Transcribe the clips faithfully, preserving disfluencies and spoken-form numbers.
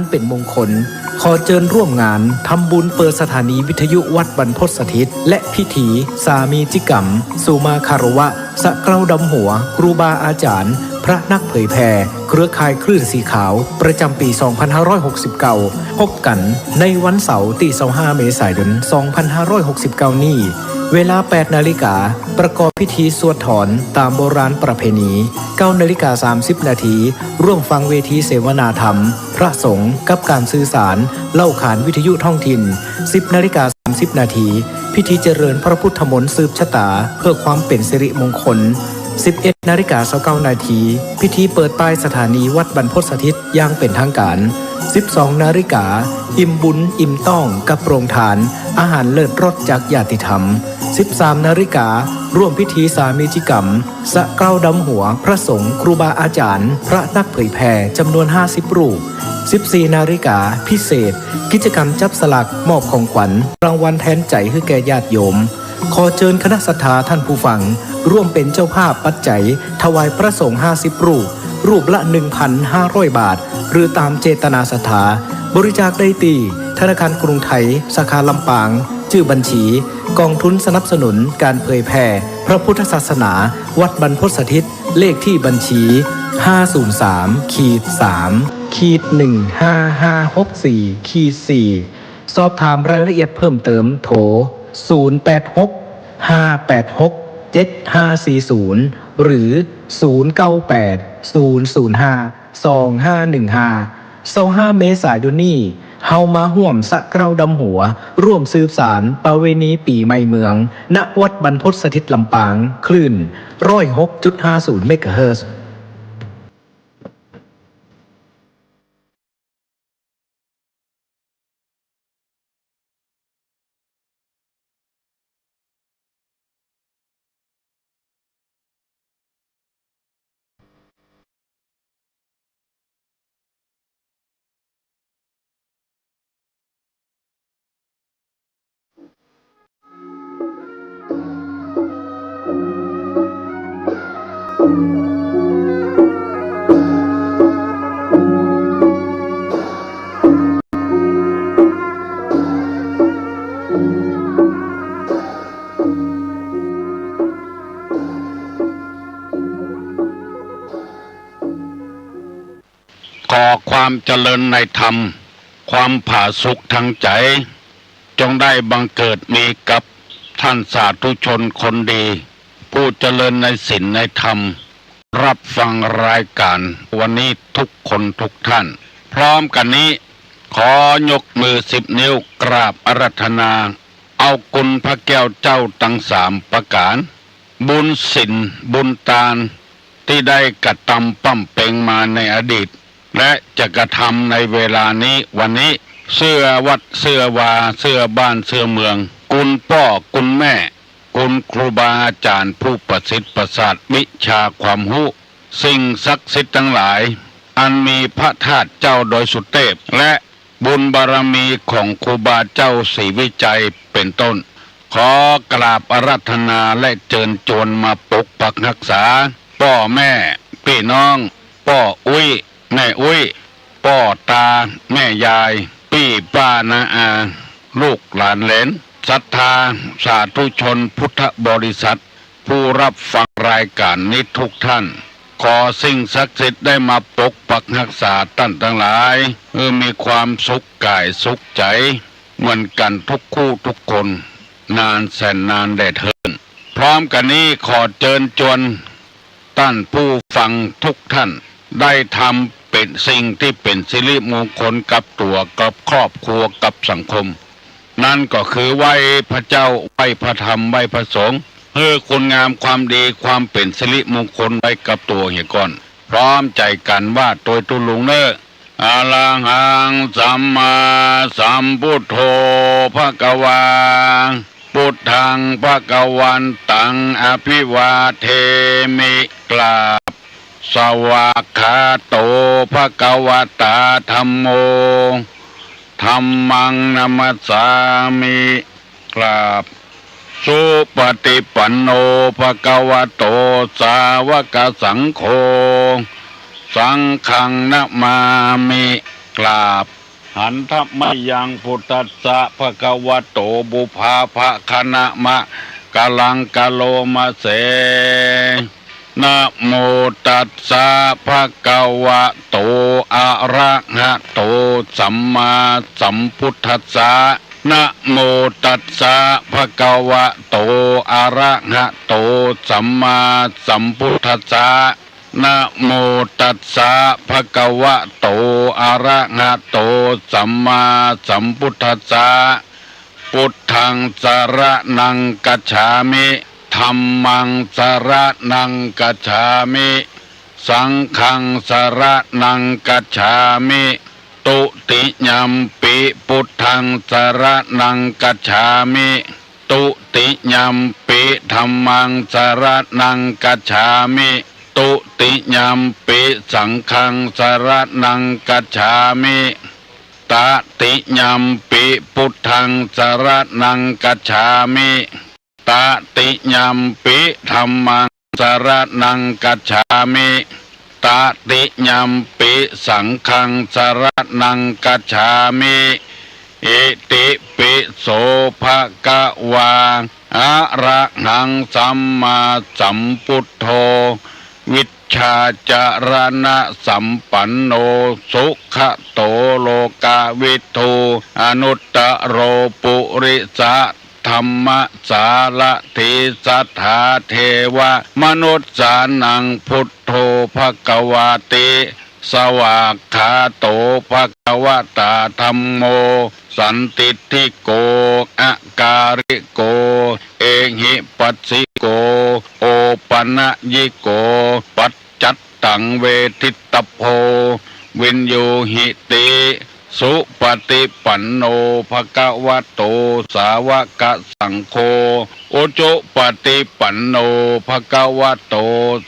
เป๋นมงคล ขอเจิญร่วมงานทำบุญเปิดสถานีวิทยุวัดบรรพตสถิต และพิธีสามีจิกรรม สุมาคารวะ สะเกล้าดำหัว ครูบาอาจ๋ารย์ พระนักเผยแผ่ เครือข่ายคลื่นสีขาว ประจ๋ำปี๋ สองพันห้าร้อยหกสิบเก้า พบกั๋นในวันเสาร์ตี้ ซาวห้า เมษายน สองพันห้าร้อยหกสิบเก้า นี้ เวลา แปดนาฬิกา ประกอบพิธีสวดถอนต๋ามโบราณประเพณี เก้านาฬิกา สามสิบนาที ร่วมฟังเวทีเสวนาธรรม พระสงฆ์กับก๋านสื่อสาร เล่าขานวิทยุท้องถิ่น สิบนาฬิกา สามสิบนาที พิธีเจริญพระพุทธมนต์สืบชะตา เพื่อความเป๋นสิริมงคล สิบเอ็ดนาฬิกา ซาวเก้านาที พิธีเปิดป้ายสถานีวัดบรรพตสถิตอย่างเป๋นทางก๋าน สิบสองนาฬิกา อิ่มบุญอิ่มต้องกับโรงทาน อาหารเลิศรสจากญาติธรรม สิบสามนาฬิกา ร่วมพิธีสามีจิกรรม สะเกล้าดำหัว พระสงฆ์ ครูบาอาจ๋ารย์ พระนักเผยแผ่จ๋ำนวน ห้าสิบรูป สิบสี่นาฬิกา พิเศษ กิจกรรมจับสลากมอบของขวัญรางวัลแทนใจ๋หื้อแก่ญาติโยม ขอเจิญคณะศรัทธาท่านผู้ฟัง ร่วมเป๋นเจ้าภาพปัจจัย ถวายพระสงฆ์ ห้าสิบรูป รูปละ หนึ่งพันห้าร้อยบาท หรือต๋ามเจตนาศรัทธา บริจาคได้ตี้ธนาคารกรุงไทย สาขาลำปาง จื้อบัญชี ก๋องทุนสนับสนุนก๋านเผยแผ่พระพุทธศาสนา วัดบรรพตสถิต เลขตี้บัญชี ห้าศูนย์สาม ขีด สาม ขีด หนึ่งห้าห้าหกสี่ ขีด สี่ สอบถามรายละเอียดเพิ่มเติมโทร ศูนย์แปดหก ห้าแปดหก เจ็ดห้าสี่ศูนย์ หรือ ศูนย์เก้าแปด ศูนย์ศูนย์ห้า สองห้าหนึ่งห้า ซาวห้าเมษายนนี้ เฮามาฮ่วมสะเกล้าดำหัว ร่วมสืบสานประเวณีปี๋ใหม่เมือง ณ วัดบรรพตสถิตลำปาง คลื่น ร้อยหกจุดห้าศูนย์ เมกะเฮิรตซ์ ขอความเจริญในธรรม ความผาสุกทางใจ๋ จงได้บังเกิดมีกับท่านสาธุชนคนดี ผู้เจริญในศีลในธรรม รับฟังรายก๋านวันนี้ทุกคนทุกท่าน พร้อมกั๋นนี้ ขอยกมือสิบนิ้วกราบอาราธนา เอาคุณพระแก้วเจ้าตังสามประก๋าน บุญศีลบุญตาน ตี้ได้กระตำบำเพ็งมาในอดีต และจะกระตำในเวลานี้วันนี้ เสื้อวัดเสื้อวา เสื้อบ้านเสื้อเมือง คุณป้อคุณแม่ คุณครูบาอาจ๋ารย์ผู้ประสิทธิ์ประสาทวิชาความฮู้ สิ่งศักดิ์สิทธิ์ตังหลาย อันมีพระธาตุเจ้าดอยสุเตพ และ บุญบารมีของครูบาเจ้าศรีวิชัยเป๋นต้น ขอกราบอาราธนาและเจิญจวนมาปกปักฮักษา ป้อแม่ ปี้น้อง ป้ออุ๊ย แม่อุ๊ย ป้อตา แม่ยาย ปี้ป้าน้าอา ลูกหลานเหลน ศรัทธา สาธุชนพุทธบริษัท ผู้รับฟังรายก๋านนี้ทุกท่าน ขอสิ่งศักดิ์สิทธิ์ได้มาปกปักฮักษาต้านตังหลาย หื้อมีความสุขก๋ายสุขใจ๋ เหมือนกั๋นทุกคู่ทุกคน นานแสนนานแด่เทิน พร้อมกั๋นนี้ขอเจิญจวน ต้านผู้ฟังทุกท่าน ได้ทำเป๋นสิ่งตี้เป๋นสิริมงคลกับตั๋ว กับครอบครัว กับสังคม นั้นก็คือไหว้พระเจ้า ไหว้พระธรรม ไหว้พระสงฆ์ หื้อคุณงามความดี ความเป๋นสิริมงคลไว้กับตั๋วเหียก่อน พร้อมใจ๋กั๋นว่าโตยตุ๊ลุงเน่อ อะระหังสัมมาสัมพุทโธภะคะวา พุทธังภะคะวันตังอะภิวาเทมิ กราบ สวากขาโตภะคะวะตาธัมโม ธัมมังนะมัสสามิ กราบ สุปฏิปันโนภะคะวะโตสาวกสังโฆ สังฆังนะมามิ กราบ หันทะมะยัง พุทธัสสะ ภะคะวะโต ปุพพาภะคะนะมะกะลัง กะโลมะเส นะโมตัสสะ ภะคะวะโต อะระหะโต สัมมาสัมพุทธัสสะ นะโมตัสสะ ภะคะวะโต อะระหะโต สัมมาสัมพุทธัสสะ นะโมตัสสะ ภะคะวะโต อะระหะโต สัมมาสัมพุทธัสสะ พุทธังสะระณังคัจฉามิ ธัมมังสะระณังคัจฉามิ สังฆังสะระณังคัจฉามิ ตุติยัมปิ พุทธังสะระณังคัจฉามิ ตุติยัมปิ ธัมมังสะระณังคัจฉามิ ตุติยัมปิ สังฆังสะระณังคัจฉามิ ตติยัมปิ พุทธังสะระณังคัจฉามิ ตติยัมปิ ธัมมังสะระณังคัจฉามิ ตติยัมปิ สังฆังสะระณังคัจฉามิ อิติปิโส ภะคะวา อะระหัง สัมมาสัมพุทโธ วิชชาจะระณะสัมปันโน สุขะโต โลกะวิทู อนุตตะโร ปุริสะธัมมะสารถี สัทธาเทวะมนุสสานัง พุทโธ ภะคะวาติ สวากขาโต ภะคะวะตา ธัมโม สันทิฏฐิโก อะกาลิโก เอหิปัสสิโก โอปะนะยิโก ปัจจัตตัง เวทิตตะโพ วินยูหิติ สุปะฏิปันโน ภะคะวะโต สาวะกะสังโฆ อุจุปะฏิปันโน ภะคะวะโต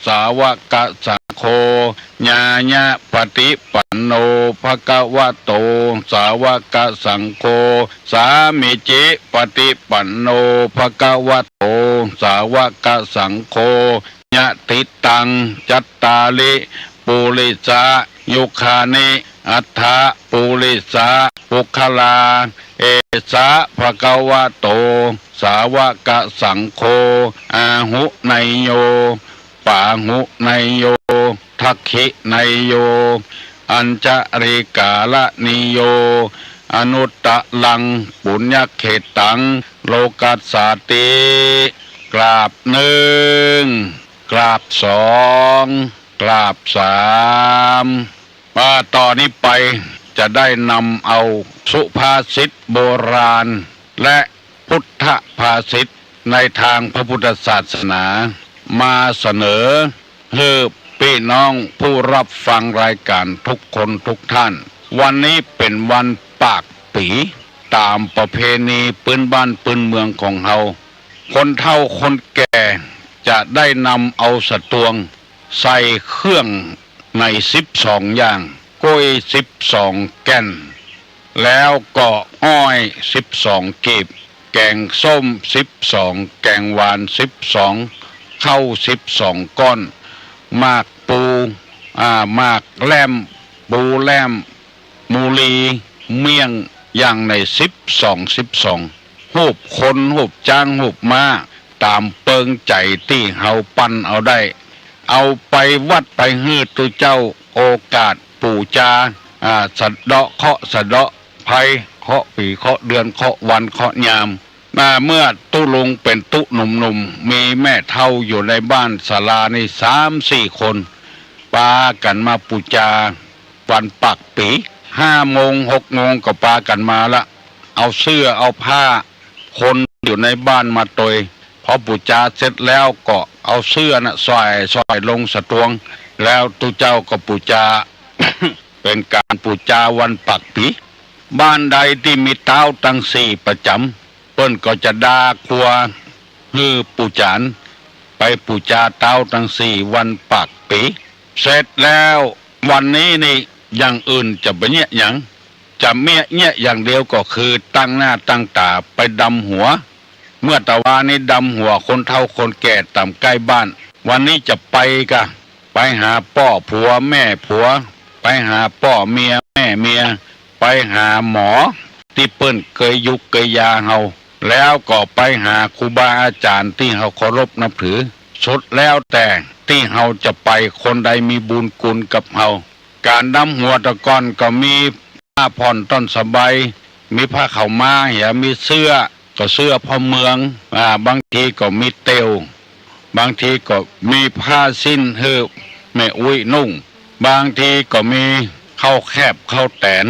สาวะกะสังโฆ ญาญะปะฏิปันโน ภะคะวะโต สาวะกะสังโฆ สามีจิปะฏิปันโน ภะคะวะโต สาวะกะสังโฆ ยะถิตัง จัตตาริ ปุริสะยุคานิ อัฏฐะปุริสะปุคคลา เอสะ ภะคะวะโต สาวะกะสังโฆ อาหุเนยโย ปาหุเนยโย ทักขิเนยโย อัญชะลีกาละนีโย อนุตตะรัง ปุญญะเขตตัง โลกัสสาติ กราบนึ่ง กราบสอง กราบสาม ว่าต่อนี้ไปจะได้นำเอาสุภาษิตโบราณ และพุทธภาษิตในทางพระพุทธศาสนา มาเสนอหื้อปี้น้องผู้รับฟังรายก๋านทุกคนทุกท่าน วันนี้เป๋นวันปากปี๋ ต๋ามประเพณีปื๊นบ้านปื๊นเมืองของเฮา คนเฒ่าคนแก่จะได้นำเอาสะตวง ใส่เครื่องในสิบสองอย่าง ก๊วยสิบสองแก่น แล้วก็อ้อยสิบสองกีบ แก๋งส้มสิบสอง แก๋งหวานสิบสอง ข้าวสิบสองก้อน หมากปู อ่า หมากแล่ม ปูแล่ม มูลี เมี่ยง อย่างในสิบสอง สิบสอง ฮูปคน ฮูปจ๊าง ฮูปม้า ต๋ามเปิงใจ๋ตี้เฮาปั้นเอาได้ เอาไปวัดไปหื้อตุ๊เจ้าโอกาสปู๋จา อ่า สะเดาะเคราะห์สะเดาะภัย เคราะห์ปี๋เคราะห์เดือนเคราะห์วันเคราะห์ยาม มาเมื่อตุ๊ลุงเป๋นตุ๊หนุ่มๆ มีแม่เฒ่าอยู่ในบ้านศาลานี่สามสี่คน ปากั๋นมาปู๋จาวันปากปี๋ ห้าโมงหกโมงก็ปากั๋นมาละ เอาเสื้อเอาผ้า คนอยู่ในบ้านมาตวย พอปู๋จาเสร็จแล้วก็เอาเสื้อน่ะส่อย ส่อยลงสะตวง แล้วตุ๊เจ้าก็ปู๋จา เป๋นก๋านปู๋จาวันปากปี๋ บ้านใดตี้มีต๊าวตังสี่ประจ๋ำ เปิ้นก็จะดาครัวหื้อปู่จ๋าร ไปปู๋จาต๊าวตังสี่วันปากปี๋ เสร็จแล้ววันนี้นี่อย่างอื่นจะบ่เยียะหยัง จะเยียะอย่างเดียวก็คือตั้งหน้าตั้งต๋าไปดำหัว เมื่อตะวานี้ดำหัวคนเฒ่าคนแก่ต๋ามใก้บ้าน วันนี้จะไปกะ ไปหาป้อผัวแม่ผัว ไปหาป้อเมียแม่เมีย ไปหาหมอตี้เปิ้นเกยยุกเกยยาเฮา แล้วก็ไปหาครูบาอาจ๋ารย์ตี้เฮาเคารพนับถือ สุดแล้วแต่ตี้เฮาจะไป คนใดมีบุญคุณกับเฮา ก๋านดำหัวตะก่อนก็มีผ้าผ่อนต้นสบาย มีผ้าขาวม้าเหีย มีเสื้อ ก็เสื้อพ่อเมือง อ่า บางทีก็มีเตียว บางทีก็มีผ้าสิ้นหื้อแม่อุ๊ยนุ่ง บางทีก็มีข้าวแคบข้าวแต๋น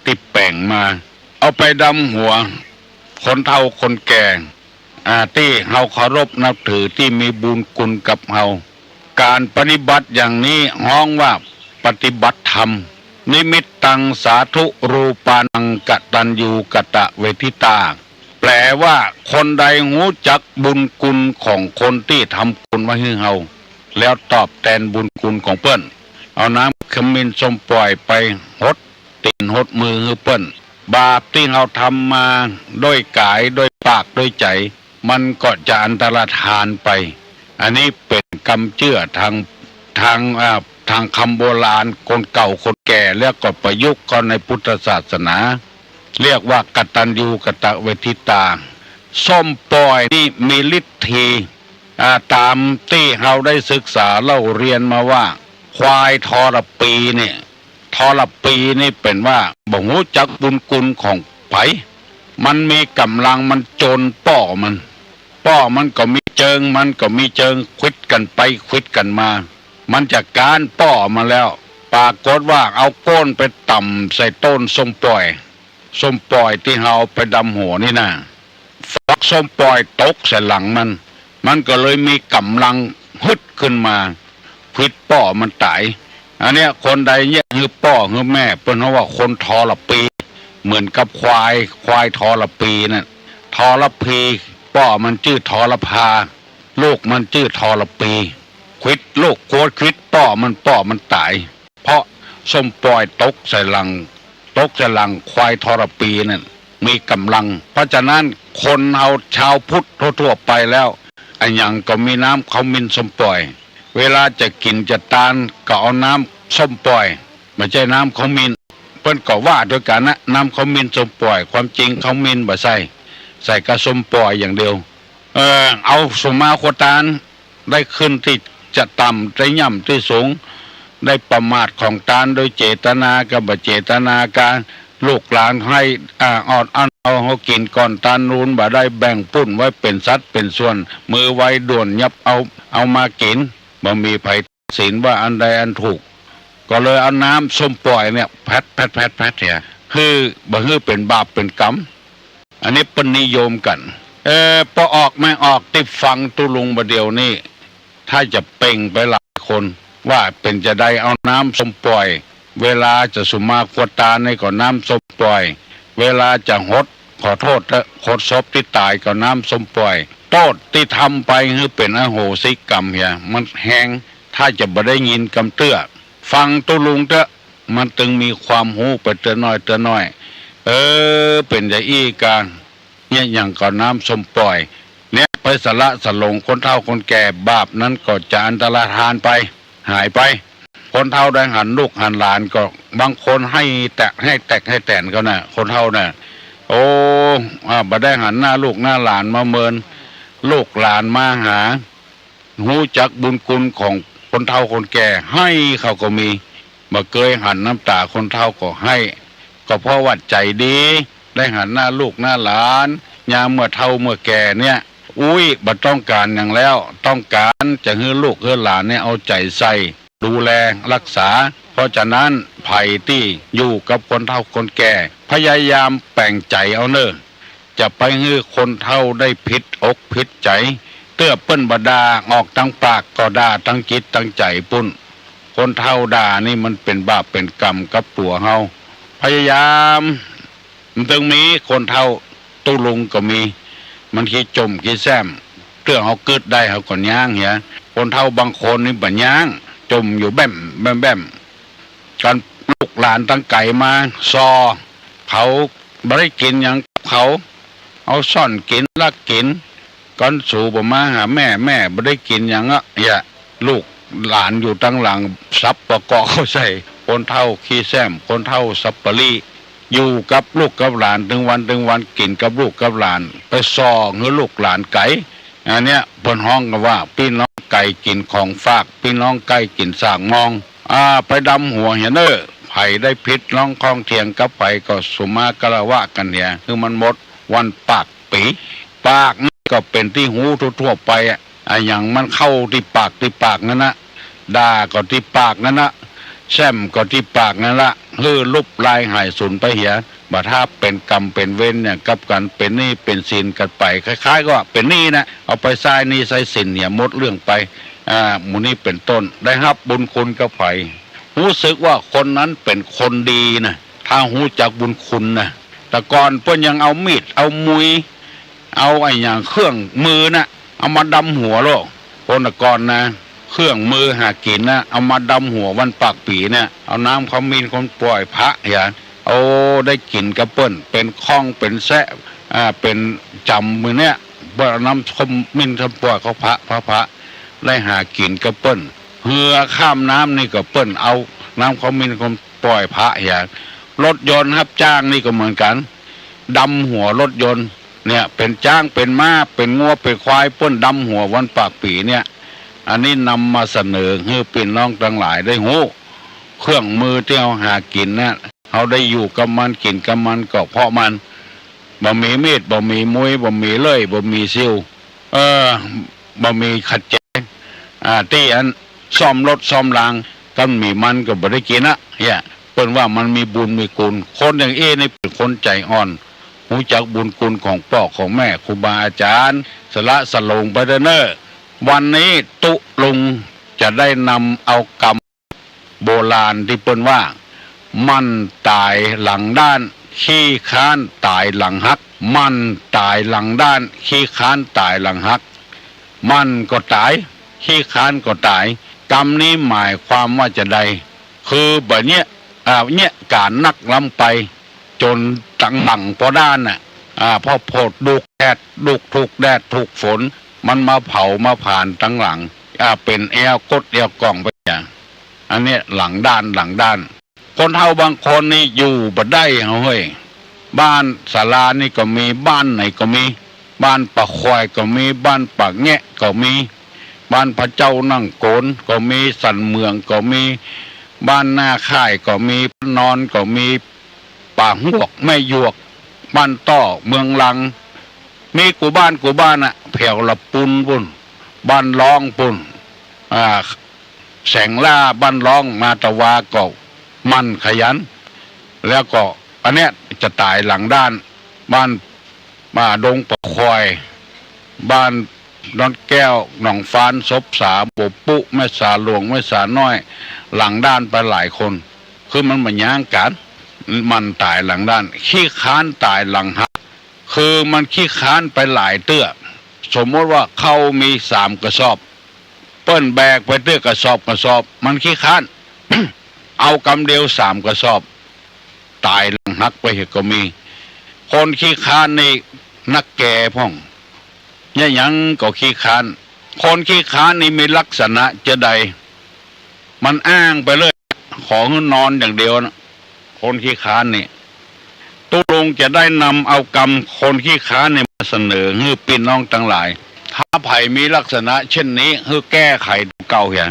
ตี้แป๋งมา เอาไปดำหัวคนเฒ่าคนแก่ อ่า ตี้เฮาเคารพนับถือ ตี้มีบุญคุณกับเฮา ก๋านปฏิบัติอย่างนี้ฮ้องว่าปฏิบัติธรรม นิมิตตังสาธุรูปานังกตัญญูกตเวทิตา แปล๋ว่าคนใดฮู้จักบุญคุณของคนตี้ทำคุณไว้หื้อเฮา แล้วตอบแตนบุญคุณของเปิ้น เอาน้ำขมิ้นส้มป่อยไปหดตี๋นหดมือหื้อเปิ้น บาปตี้เฮาทำมาโดยก๋าย โดยปาก โดยใจ๋ มันก็จะอันตรธานไป อันนี้เป๋นกำเจื้อตาง ตาง อ่า ตางกำโบราณคนเก่าคนแก่ แล้วก็ประยุกต์เข้าในพุทธศาสนา เรียกว่ากตัญญูกตเวทิตา ส้มป่อยนี่มีฤทธี อ่า ต๋ามตี้เฮาได้ศึกษาเล่าเรียนมาว่า ควายทรพีเนี่ย ทรพีนี่เป๋นว่าบ่ฮู้จักบุญคุณของใผ มันมีก๋ำลัง มันโจรป้อมัน ป้อมันก็มีเจิง มันก็มีเจิง ขวิดกั๋นไปขวิดกั๋นมา มันจะก๊านป้อมาแล้ว ปรากฏว่าเอาก้นไปต่ำใส่ต้นส้มป่อย ส้มป่อยตี้เฮาไปดำหัวนี่นา ฝักส้มป่อยตกใส่หลังมัน มันก็เลยมีก๋ำลังฮึดขึ้นมา ขวิดป้อมันต๋าย อันเนี้ยคนใดเยียะหื้อป้อหื้อแม่ เปิ้นฮ้องว่าคนทรพี เหมือนกับควาย ควายทรพีนั่น ทรพี ป้อมันจื้อทรพา ลูกมันจื้อทรพี ขวิดลูก ขวิดป้อมัน ป้อมันต๋าย เพราะส้มป่อยตกใส่หลัง ตกใส่หลังควายทรพีนั่น มีก๋ำลัง เพราะฉะนั้นคนเฮาชาวพุทธทั่วๆ ไปแล้ว อะหยังก็มีน้ำขมิ้นส้มป่อย เวลาจะกิ๋นจะตานก็เอาน้ำส้มป่อย บ่ใจ้น้ำขมิ้น เปิ้นก็ว่าตวยกั๋นนะ น้ำขมิ้นส้มป่อย ความจริงขมิ้นบ่ใส่ ใส่ก้าส้มป่อยอย่างเดียว เออ เอาสุมาคัวตาน ได้ขึ้นตี้จะต่ำ ได้ย่ำตี้สูง ได้ประมาทของตานโดยเจตนากับบ่เจตนา กาลูกหลานให้ อ่า ออดอั้นเอาเฮากิ๋นก่อน ตานนูนบ่ได้แบ่งปุ้นไว้เป๋นสัดเป๋นส่วน มือไวด่วนยับเอา เอามากิ๋น บ่มีใผตัดสินว่าอันใดอันถูก ก็เลยเอาน้ำส้มป่อยเนี่ย แผด แผด แผด แผด เหีย หื้อ บ่หื้อเป๋นบาปเป๋นกรรม อันนี้เปิ้นนิยมกั๋น เออ ปอออกแม่ออกตี้ฟังตุ๊ลุงบ่าเดี่ยวนี้ ถ้าจะเป่งไปหลายคน ว่าเป๋นจาใดเอาน้ำส้มป่อย เวลาจะสุมาคัวตานนี่ก็น้ำส้มป่อย เวลาจะหด ขอโต้ษเต๊อะ หดศพตี้ต๋ายก็น้ำส้มป่อย โต้ษตี้ทำไปหื้อเป๋นอโหสิกรรมเหีย มันแฮง ถ้าจะบ่ได้ยินกำเตื้อ ฟังตุ๊ลุงเต๊อะ มันตึงมีความฮู้ไปเตื้อน้อยเตื้อน้อย เออ เป๋นจาอี้กา เนี่ย อย่างก็น้ำส้มป่อย เนี่ย ไปสละสลงคนเฒ่าคนแก่ บาปนั้นก็จะอันตรธานไป หายไป คนเฒ่าได้หันลูกหันหลานก็ บางคนไห้แตก ไห้แตกไห้แตนเขาน่ะ คนเฒ่าน่ะ โอ้ อ่า บ่ได้หันหน้าลูกหน้าหลานมาเมิน ลูกหลานมาหา ฮู้จักบุญคุณของคนเฒ่าคนแก่ ไห้เขาก็มี บ่เกยหันน้ำต๋าคนเฒ่าก็ไห้ ก็เพราะว่าใจ๋ดี ได้หันหน้าลูกหน้าหลาน ยามเมื่อเฒ่าเมื่อแก่เนี่ย อุ๊ย บ่ต้องก๋านหยังแล้ว ต้องก๋านจะหื้อลูกหื้อหลานเนี่ยเอาใจ๋ใส่ ดูแลรักษา เพราะฉะนั้นใผตี้อยู่กับคนเฒ่าคนแก่ พยายามแป๋งใจ๋เอาเน่อ จะไปหื้อคนเฒ่าได้ผิดอกผิดใจ๋ เตื้อเปิ้นบ่ด่าออกตางปาก ก็ด่าตางจิตตางใจ๋ปุ้น คนเฒ่าด่านี่มันเป๋นบาปเป๋นกรรมกับตั๋วเฮา พยายาม มันตึงมีคนเฒ่า ตุ๊ลุงก็มี มันขี้จ่มขี้แส้ม เตื้อเฮากึ๊ดได้เฮาก็ย้างเหีย คนเฒ่าบางคนนี่บ่ย้าง จ่มอยู่แบ้มแบ้มแบ้ม กั๋นลูกหลานตางไก๋มาซอ เขาบ่ได้กิ๋นหยังกับเขา เอาซ่อนกิ๋นลักกิ๋น กั๋นสูบ่มาหาแม่ แม่บ่ได้กิ๋นหยังอะ เหีย ลูกหลานอยู่ตางหลังสับปะเกาะเข้าใส่ คนเฒ่าขี้แส้ม คนเฒ่าสับปะลี้ อยู่กับลูกกับหลานตึงวันตึงวัน กิ๋นกับลูกกับหลาน ไปส่อหื้อลูกหลานไก๋ อันเนี้ยเปิ้นฮ้องกั๋นว่า ปี้น้องไก๋กิ๋นของฝาก ปี้น้องไก๋กิ๋นสากมอง อ่า ไปดำหัวเหียเน่อ ใผได้ผิดร้องข้องเถียงกับใผก็สุมาคารวะกั๋นเหีย หื้อมันหมดวันปากปี๋ ปากนี่ก็เป๋นตี้ฮู้ทั่วๆ ไปอะ อะหยังมันเข้าตี้ปากตี้ปากนั้นนะ ด่าก็ตี้ปากนั้นนะ แส้มก็ตี้ปากนั้นละ หื้อลุบลายหายสูญไปเหีย บ่าถ้าเป๋นกรรมเป๋นเวรเนี่ย กับกั๋นเป๋นหนี้เป๋นสินกั๋นไป คล้ายๆ กับว่าเป๋นหนี้นะ เอาไปใจ๊หนี้ใจ๊สินเหีย หมดเรื่องไป อ่า หมู่นี้เป๋นต้น ได้ฮับบุญคุณกับใผ ฮู้สึกว่าคนนั้นเป๋นคนดีนะ ถ้าฮู้จักบุญคุณนะ แต่ก่อนเปิ้นยังเอามีด เอามุย เอาอะหยังเครื่องมือน่ะ เอามาดำหัวโลก คนแต่ก่อนนะ เครื่องมือหากิ๋นนะ เอามาดำหัววันปากปี๋เนี่ย เอาน้ำขมิ้นขมป่อยพระเหีย โอ้ ได้กิ๋นกับเปิ้น เป๋นข้องเป๋นแซะ อ่า เป๋นจ๋ำมื้อเนี่ย เปิ้นเอาน้ำขมิ้นขมป่อยเข้าพระ พระ พระ ได้หากิ๋นกับเปิ้น เฮือข้ามน้ำนี่ก็เปิ้นเอาน้ำขมิ้นขมป่อยพระเหีย รถยนต์ฮับจ้างนี่ก็เหมือนกั๋น ดำหัวรถยนต์เนี่ย เป๋นจ๊าง เป๋นม้า เป๋นงัว เป๋นควาย เปิ้นดำหัววันปากปี๋เนี่ย อันนี้นำมาเสนอหื้อปี้น้องตังหลายได้ฮู้ เครื่องมือตี้เฮาหากิ๋นน่ะ เฮาได้อยู่กับมัน กิ๋นกับมันก็เพราะมัน บ่มีมีด บ่มีมุย บ่มีเลื่อย บ่มีซิว เออ บ่มีขัดแจ อ่า ตี้อันซ่อมรถซ่อมราง คันบ่มีมันก็บ่ได้กิ๋นอะ เนี่ย เปิ้นว่ามันมีบุญมีคุณ คนอย่างอี้นี่เป๋นคนใจ๋อ่อน ฮู้จักบุญคุณของป้อของแม่ ครูบาอาจ๋ารย์ สละสลงไปเต๊อะเน่อ วันนี้ตุ๊ลุงจะได้นำเอากำโบราณตี้เปิ้นว่า หมั้นต๋ายหลังด้าน ขี้ค้านต๋ายหลังฮัก หมั้นต๋ายหลังด้าน ขี้ค้านต๋ายหลังฮัก หมั้นก็ต๋าย ขี้ค้านก็ต๋าย กำนี้หมายความว่าจาใด คือบ่าเยียะ อ่า เยียะก๋านนักล้ำไป จ๋นตังหลังปอด้านน่ะ อ่า ปอโผดถูกแดด ถูก ถูกแดด ถูกฝน มันมาเผามาผลาญตังหลัง อ่า เป๋นแอวก๊ดแอวก่องไปอย่าง อันเนี้ยหลังด้าน หลังด้าน คนเฒ่าบางคนนี่อยู่บ่ได้เฮ้ย บ้านศาลานี่ก็มี บ้านไหนก็มี บ้านป่าควายก็มี บ้านป่าแงะก็มี บ้านพระเจ้านั่งโกนก็มี สันเหมืองก็มี บ้านนาค่ายก็มี นอนก็มี ป่าฮวก แม่หยวก บ้านต้อ เมืองลัง มีกู้บ้านกู้บ้านอะ แถวละปูนปู้น บ้านล้องปู้น อ่า แสงล่า บ้านล้อง มาตะวาก็หมั่นขยัน แล้วก็อันเนี้ยจะต๋ายหลังด้าน บ้าน อ่า ดงป่าควาย บ้านดอนแก้ว หนองฟาน ศพสา บัวปุ๊ แม่สาหลวง แม่สาน้อย หลังด้านไปหลายคน คือมันบ่ย่างก๋าน หมั้นต๋ายหลังด้าน ขี้ค้านต๋ายหลังฮัก คือมันขี้ค้านไปหลายเตื้อ สมมติว่าข้าวมีสามกระสอบ เปิ้นแบกไปเตื้อกระสอบกระสอบ มันขี้ค้าน เอากำเดียวสามกระสอบ ต๋ายหลังฮักไปเหียก็มี คนขี้ค้านนี่นักแก่พ่อง เยียะหยังก็ขี้ค้าน คนขี้ค้านนี่มีลักษณะจาใด มันอ้างไปเลย ขอหื้อนอนอย่างเดียวนะ คนขี้ค้านนี่ ตุ๊ลุงจะได้นำเอากำคนขี้ค้านนี่มาเสนอหื้อปี้น้องตังหลาย ถ้าใผมีลักษณะเช่นนี้ หื้อแก้ไขตั๋วเก่าเหีย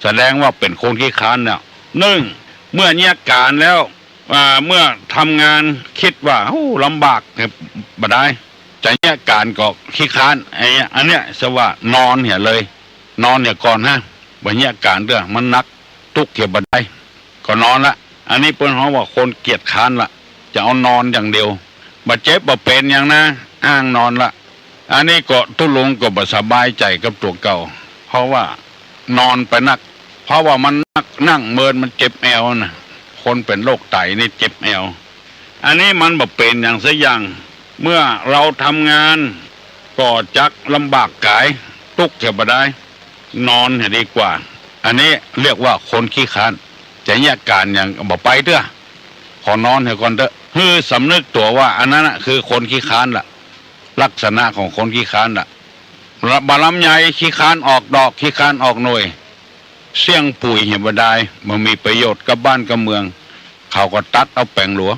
แสดงว่าเป๋นคนขี้ค้านเนี่ย นึ่ง เมื่อเยียะก๋านแล้ว อ่า เมื่อทำงานกึ๊ดว่า โอ้ ลำบาก บ่ได้ จะเยียะก๋านก็ขี้ค้าน อันเนี้ย อันเนี้ย สะว่านอนเหียเลย นอนเหียก่อนฮะ บ่เยียะก๋านเตื้อ มันหนัก ตุ๊กเหียบ่ได้ ก็นอนละ อันนี้เปิ้นฮ้องว่าคนเกียจคร้านละ จะเอานอนอย่างเดียว บ่เจ็บบ่เป๋นหยังนะ อ้างนอนละ อันนี้ก็ตุ๊ลุงก็บ่สบายใจ๋กับตั๋วเก่า เพราะว่านอนไปนัก เพราะว่ามันนัก นั่งเมินมันเจ็บแอวนะ คนเป๋นโรคไตนี่เจ็บแอว อันนี้มันบ่เป๋นหยังสักอย่าง เมื่อเฮาทำงานก็จักลำบากก๋าย ตุ๊กเหียบ่ได้ นอนเหียดีกว่า อันนี้เรียกว่าคนขี้คร้าน จะเยียะก๋านหยังบ่ไปเตื้อ ขอนอนเหียก่อนเต๊อะ หื้อสำนึกตั๋วว่าอันนั้นน่ะคือคนขี้คร้านละ ลักษณะของคนขี้คร้านละ บ่ลำใหญ่ ขี้คร้านออกดอก ขี้คร้านออกหน่วย เสี้ยงปุ๋ยเหียบ่ดาย บ่มีประโยชน์กับบ้านกับเมือง เขาก็ตัดเอาแป๋งหลัว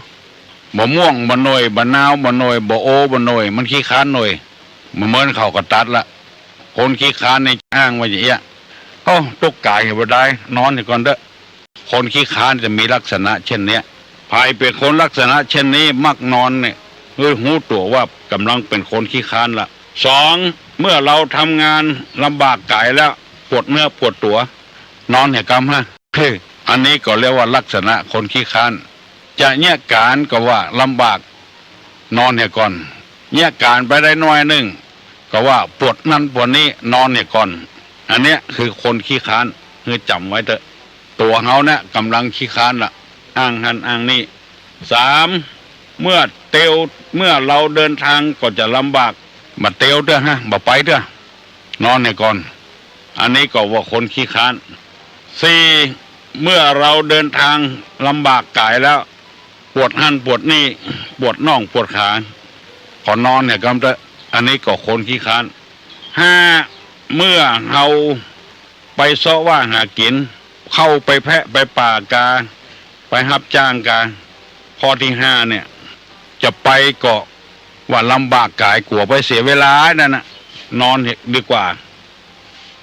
บ่ม่วงบ่หน่วย บ่นาวบ่หน่วย บ่โอบ่หน่วย มันขี้คร้านหน่วย บ่เหมือนเขาก็ตัดละ คนขี้คร้านนี่อ้างว่าอย่างเอี้ย โอ้ ตุ๊กก๋ายเหียบ่ดาย นอนเหียก่อนเต๊อะ คนขี้คร้านจะมีลักษณะเช่นเนี้ย ใผเป๋นคนลักษณะเช่นนี้มักนอนเนี่ย หื้อฮู้ตั๋วว่ากำลังเป๋นคนขี้คร้านละ สอง เมื่อเฮาทำงานลำบากก๋ายแล้ว ปวดเนื้อปวดตั๋ว นอนเหียกำฮะ อันนี้ก็เรียกว่าลักษณะคนขี้คร้าน จะเยียะก๋านก็ว่าลำบาก นอนเหียก่อน เยียะก๋านไปได้หน้อยนึ่ง ก็ว่าปวดนั่นปวดนี้ นอนเหียก่อน อันเนี้ยคือคนขี้คร้าน หื้อจ๋ำไว้เต๊อะ ตั๋วเฮาเนี่ยกำลังขี้คร้านละ อ้างหั้นอ้างนี่ สาม เมื่อเตียว เมื่อเฮาเดินทางก็จะลำบาก บ่เตียวเต๊อะฮะ บ่ไปเต๊อะ นอนเหียก่อน อันนี้ก็ว่าคนขี้คร้าน สี่ เมื่อเฮาเดินทางลำบากก๋ายแล้ว ปวดหั้นปวดนี่ ปวดน่องปวดขา ขอนอนเหียกำเต๊อะ อันนี้ก็คนขี้คร้าน ห้า เมื่อเฮาไปเซาะว่าหากิ๋น เข้าไปแพะไปป่ากา ไปฮับจ้างกา ข้อตี้ห้าเนี่ย จะไปก็ว่าลำบากก๋าย กั๋วไปเสียเวลานั่นน่ะ นอนดีกว่า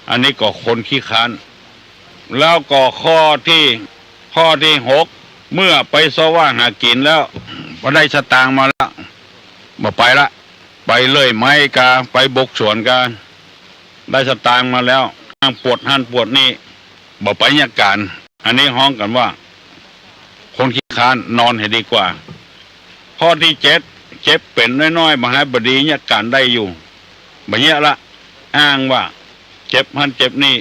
อันนี้ก็คนขี้คร้าน แล้วก็ข้อตี้ ข้อตี้หก เมื่อไปเซาะว่าหากิ๋นแล้ว พอได้สตางค์มาแล้ว บ่ไปละ ไปเลื่อยไม้กา ไปบกสวนกา ได้สตางค์มาแล้ว อ้างปวดหั้นปวดนี่ บ่ไปเยียะก๋าน อันนี้ฮ้องกั๋นว่า คนขี้คร้าน นอนเหียดีกว่า ข้อตี้เจ็ด เจ็บเป๋นน้อยๆ บ่หายบ่ดี เยียะก๋านได้อยู่ บ่เยียะละ อ้างว่าเจ็บหั้นเจ็บนี่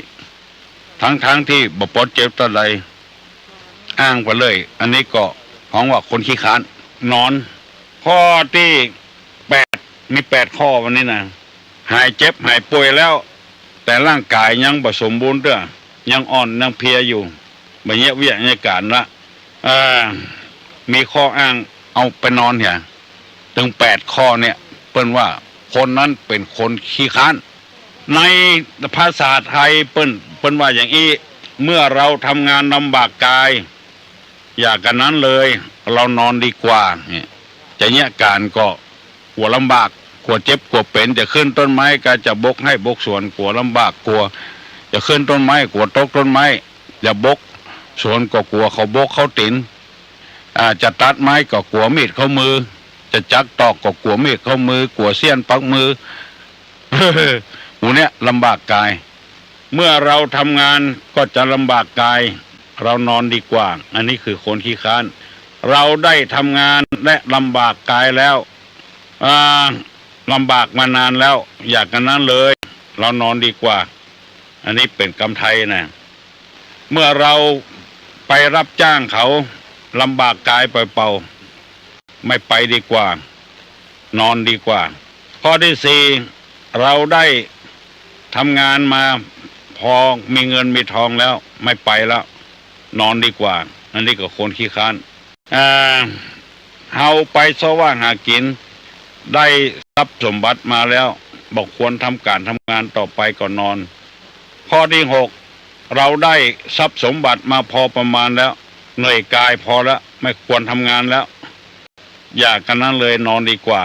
ทั้งๆ ตี้บ่ปอเจ็บเต้าใด อ้างไปเลย อันนี้ก็ฮ้องว่าคนขี้คร้าน นอน ข้อตี้แปด มีแปดข้อวันนี้นะ หายเจ็บหายป่วยแล้ว แต่ร่างก๋ายยังบ่สมบูรณ์เตื้อ ยังอ่อนยังเพลียอยู่ บ่เยียะเวียกเยียะก๋านละ เอ่อ มีข้ออ้างเอาไปนอนเหีย ตึงแปดข้อเนี่ย เปิ้นว่าคนนั้นเป๋นคนขี้คร้าน ในภาษาไทยเปิ้น เปิ้นว่าอย่างอี้ เมื่อเฮาทำงานลำบากก๋าย อย่ากั๋นนั้นเลย เฮานอนดีกว่า เนี่ย จะเยียะก๋านก็กั๋วลำบาก กั๋วเจ็บกั๋วเป๋น จะขึ้นต้นไม้กา จะบกไฮ่บกสวนกั๋วลำบาก กั๋วจะขึ้นต้นไม้กั๋วตกต้นไม้ จะบกสวนก็กั๋วเขาบกเข้าตี๋น อ่า จะตัดไม้ก็กั๋วมีดเข้ามือ จะจักตอกก็กั๋วมีดเข้ามือ กั๋วเสี้ยนปักมือ หมู่เนี้ยลำบากก๋าย เมื่อเฮาทำงานก็จะลำบากก๋าย เฮานอนดีกว่า อันนี้คือคนขี้คร้าน เฮาได้ทำงานและลำบากก๋ายแล้ว อ่า ลำบากมานานแล้ว อย่ากั๋นนั้นเลย เฮานอนดีกว่า อันนี้เป๋นกำไทยนะ เมื่อเฮาไปฮับจ้างเขา ลำบากก๋ายเป่าๆ ไม่ไปดีกว่า นอนดีกว่า ข้อตี้สี่ เฮาได้ทำงานมาพอมีเงินมีทองแล้ว ไม่ไปแล้ว นอนดีกว่า อันนี้ก็คนขี้คร้าน อ่า เฮาไปเซาะว่าหากิ๋น ได้ทรัพย์สมบัติมาแล้ว บ่ควรทำก๋านทำงานต่อไปก็นอน ข้อตี้หก เฮาได้ทรัพย์สมบัติมาพอประมาณแล้ว เหนื่อยก๋ายพอแล้ว ไม่ควรทำงานแล้ว อย่ากั๋นนั้นเลย นอนดีกว่า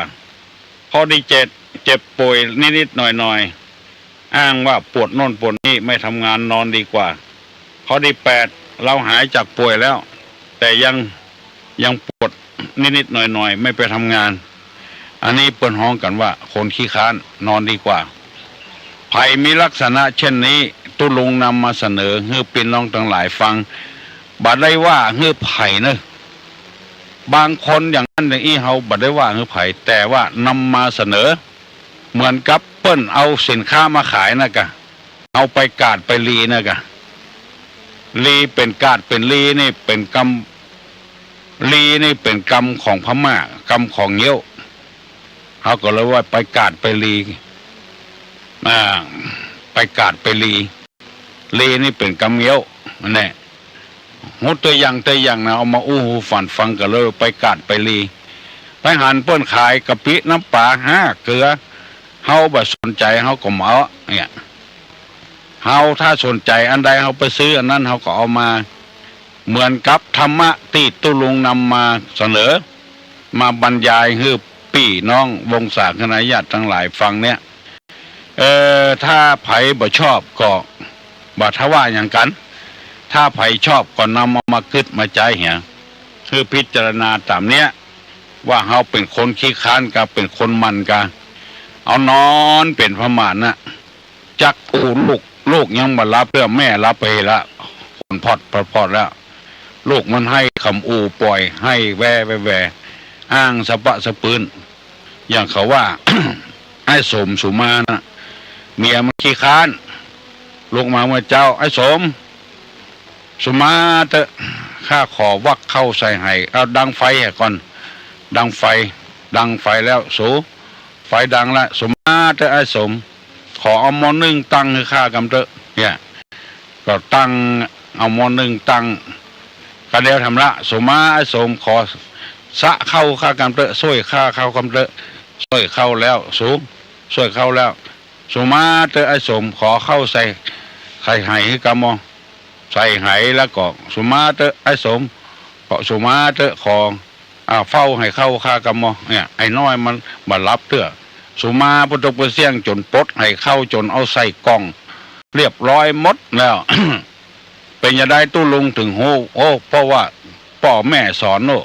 ข้อตี้เจ็ด เจ็บป่วยนิดๆ หน่อยๆ อ้างว่าปวดโน่นปวดนี่ ไม่ทำงาน นอนดีกว่า ข้อตี้แปด เฮาหายจากป่วยแล้ว แต่ยัง ยังปวดนิดๆ หน่อยๆ ไม่ไปทำงาน อันนี้เปิ้นฮ้องกั๋นว่าคนขี้คร้าน นอนดีกว่า ใผมีลักษณะเช่นนี้ ตุ๊ลุงนำมาเสนอหื้อปี้น้องตังหลายฟัง บ่ได้ว่าหื้อใผเน่อ บางคนอย่างนั้นอย่างอี้ เฮาบ่ได้ว่าหื้อใผ แต่ว่านำมาเสนอ เหมือนกับเปิ้นเอาสินค้ามาขายนะกะ เอาไปกาดไปลีนะกะ ลีเป๋นกาดเป๋นลีนี่เป๋นกำ ลีนี่เป๋นกำของพม่า กำของเงี้ยว เฮาก็เลยว่าไปกาดไปลี อ่า ไปกาดไปลี ลีนี่เป๋นกำเงี้ยว นั่นแหละ ฮู้ตัวอย่าง ตัวอย่างนะ เอามาอู้หื้อฟัง ฟังกั๋นเลย ไปกาดไปลี ไปหันเปิ้นขายกะปิน้ำป๋า ฮะ เกลือ เฮาบ่สนใจ๋ เฮาก็บ่เอา เนี่ย เฮาถ้าสนใจ๋อันใดเฮาไปซื้ออันนั้น เฮาก็เอามา เหมือนกับธรรมะตี้ตุ๊ลุงนำมาเสนอ มาบรรยายหื้อปี้น้องวงศาคณาญาติตังหลายฟังเนี่ย เอ่อ ถ้าใผบ่ชอบก็บ่ทว่าหยังกั๋น ถ้าใผชอบก็นำเอามากึ๊ดมาใจ๊เหีย หื้อพิจารณาต๋ามเนี้ย ว่าเฮาเป๋นคนขี้ค้านกาเป๋นคนหมั่นกา เอานอนเป๋นผ้าม่านน่ะ จักอู้ลูก ลูกยังบ่หลับเตื้อ แม่หลับไปละ ผ่อนพอดผ่อนพอดแล้ว ลูกมันไห้กำอู้ป่อย ไห้แวแวแว อ้างสะปะสะปื้น อย่างเขาว่า ไอ้สมสุมาน่ะ เมียมันขี้ค้าน ลุกมาเมื่อเจ๊า ไอ้สม สุมาเต๊อะ ข้าขอวักข้าวใส่ไห เอาดังไฟให้ก่อน ดังไฟ ดังไฟแล้วสู ไฟดังละ สุมาเต๊อะไอ้สม ขอเอาหม้อนึ่งตั้งหื้อข้ากำเต๊อะ เนี่ย ก็ตั้ง เอาหม้อนึ่งตั้ง กาเดียวทำละ สุมาไอ้สม ขอสะข้าวข้ากำเต๊อะ ส้วยข้าข้าวกำเต๊อะ ส้วยข้าวแล้วสู ส้วยข้าวแล้ว สุมาเต๊อะไอ้สม ขอข้าวใส่ ใส่ไหหื้อกำมอ ใส่ไหแล้วก็ สุมาเต๊อะไอ้สม ก็สุมาเต๊อะ ขอ อ่า เฝ้าไหข้าวข้ากำมอ เนี่ย ไอ้น้อยมันบ่หลับเตื้อ สุมาปะตกปะเสี้ยงจ๋นปลดไหข้าวจ๋นเอาใส่ก่อง เรียบร้อยหมดแล้ว เป๋นจะใดตุ๊ลุงถึงฮู้ โอ้ เพราะว่าป้อแม่สอนโน่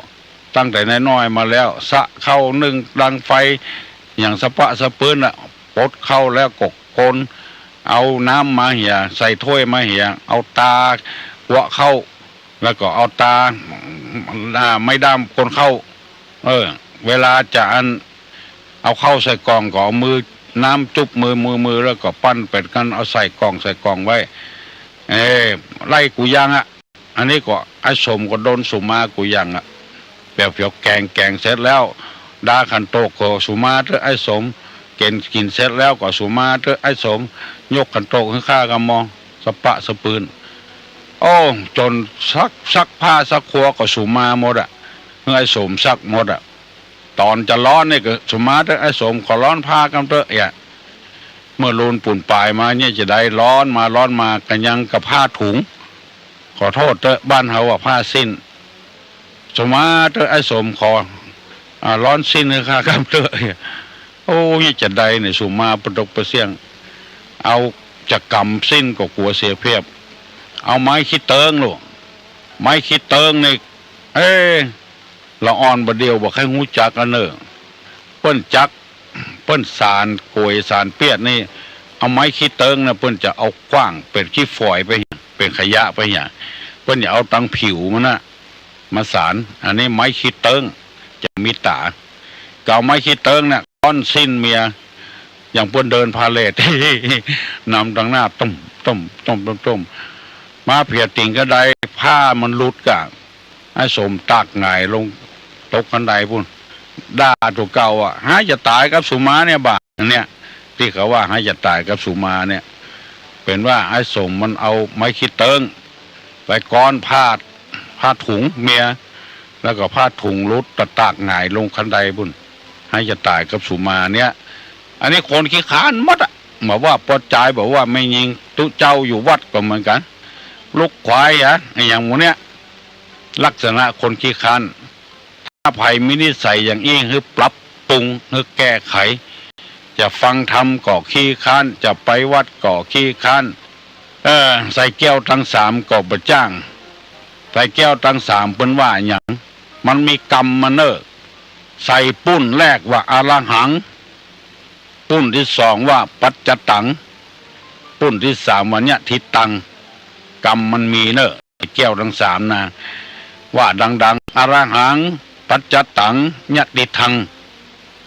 ตั้งแต่น้อยๆ มาแล้ว สะข้าวนึ่งดังไฟ อย่างสะปะสะปื้นน่ะ ปลดข้าวแล้วก็คน เอาน้ำมาเหีย ใส่ถ้วยมาเหีย เอาตากั๊วะข้าว แล้วก็เอาตา อ่า ไม้ด้ามคนข้าว เออ เวลาจะอัน เอาข้าวใส่ก่องก็เอามือ น้ำจุ๊บมือ มือ มือ แล้วก็ปั้นเป๋นกัน เอาใส่ก่อง ใส่ก่องไว้ เออ ไล่กู้อย่างอะ อันนี้ก็ไอ้สมก็โดนสุมากู้อย่างอะ แบบเปียวแก๋ง แก๋งเสร็จแล้ว ดาขันโตกก็สุมาเต๊อะไอ้สม กิ๋น กิ๋นเสร็จแล้วก็สุมาเต๊อะไอ้สม ยกขันโตกหื้อข้ากำมอ สะปะสะปื้น โอ้ จ๋นซัก ซักผ้าซักครัวก็สุมาหมดอะ หื้อไอ้สมซักหมดอะ ต๋อนจะร้อนเนี่ยก็สุมาเต๊อะไอ้สม ขอร้อนผ้ากำเต๊อะ เนี่ย เมื่อลูนปูนป๋ายมาเนี่ยจะใด ร้อนมา ร้อนมา ก็ยังกับผ้าถุง ขอโต้ษเต๊อะ บ้านเฮาว่าผ้าสิ้น สุมาเต๊อะไอ้สม ขอ อ่า ร้อนสิ้นหื้อข้ากำเต๊อะ เนี่ย โอ้ เนี่ยจะใดเนี่ย สุมาปะตกปะเสี้ยง เอาจะกำสิ้นก็กั๋วเสียเปรียบ เอาไม้ขี้เติ๊งลูก ไม้ขี้เติ๊งนี่ เอ๊ะ ละอ่อนบ่าเดี่ยวบ่ใค่ฮู้จักอันเน่อ เปิ้นจัก เปิ้นสานก๋วยสานเปียดนี่ เอาไม้ขี้เติ๊งน่ะ เปิ้นจะเอาขว้างเป๋นขี้ฝอยไป เป๋นขยะไปเหีย เปิ้นจะเอาตังผิวมันน่ะ มาสาน อันนี้ไม้ขี้เติ๊ง จะมีต๋า ก็เอาไม้ขี้เติ๊งน่ะ ร้อนสิ้นเมีย อย่างเปิ้นเดินพาเหรด นำตังหน้า ตุ้ม ตุ้ม ตุ้ม ตุ้ม ตุ้ม มาเผียติ่งกระได ผ้ามันหลุดก่ะ ไอ้สมตากหงายลงตกคันไดปุ้น ด่าตั๋วเก่าอะ หาจะต๋ายกับสุมาเนี่ยบ่า อันเนี้ย ตี้เขาว่าหาจะต๋ายกับสุมาเนี่ย เป๋นว่าไอ้สมมันเอาไม้ขี้เติ๊ง ไปก๊อนผ้า ผ้าถุงเมีย แล้วก็ผ้าถุงหลุดตะตากหงายลงคันไดปุ้น หาจะต๋ายกับสุมาเนี่ย อันนี้คนขี้ค้านหมดอะ บ่ว่าป้อจาย บ่ว่าแม่ญิง ตุ๊เจ้าอยู่วัดก็เหมือนกั๋น ลูกขวายอะ ไอ้อย่างหมู่เนี้ย ลักษณะคนขี้ค้าน ถ้าใผมีนิสัยอย่างอี้ หื้อปรับปรุง หื้อแก้ไข จะฟังธรรมก็ขี้ค้าน จะไปวัดก็ขี้ค้าน เออ ใส่แก้วตังสามก็บ่จ้าง ใส่แก้วตังสามเปิ้นว่าหยัง มันมีกรรมมันเน่อ ใส่ปุ้นแรกว่าอะระหัง ปุ้นตี้สองว่าปัจจตัง ปุ้นตี้สามว่าญะทิตัง กรรมมันมีเน่อ แก้วตังสามนะ ว่าดังๆ อะระหัง ปัจจตัง ญะทิตัง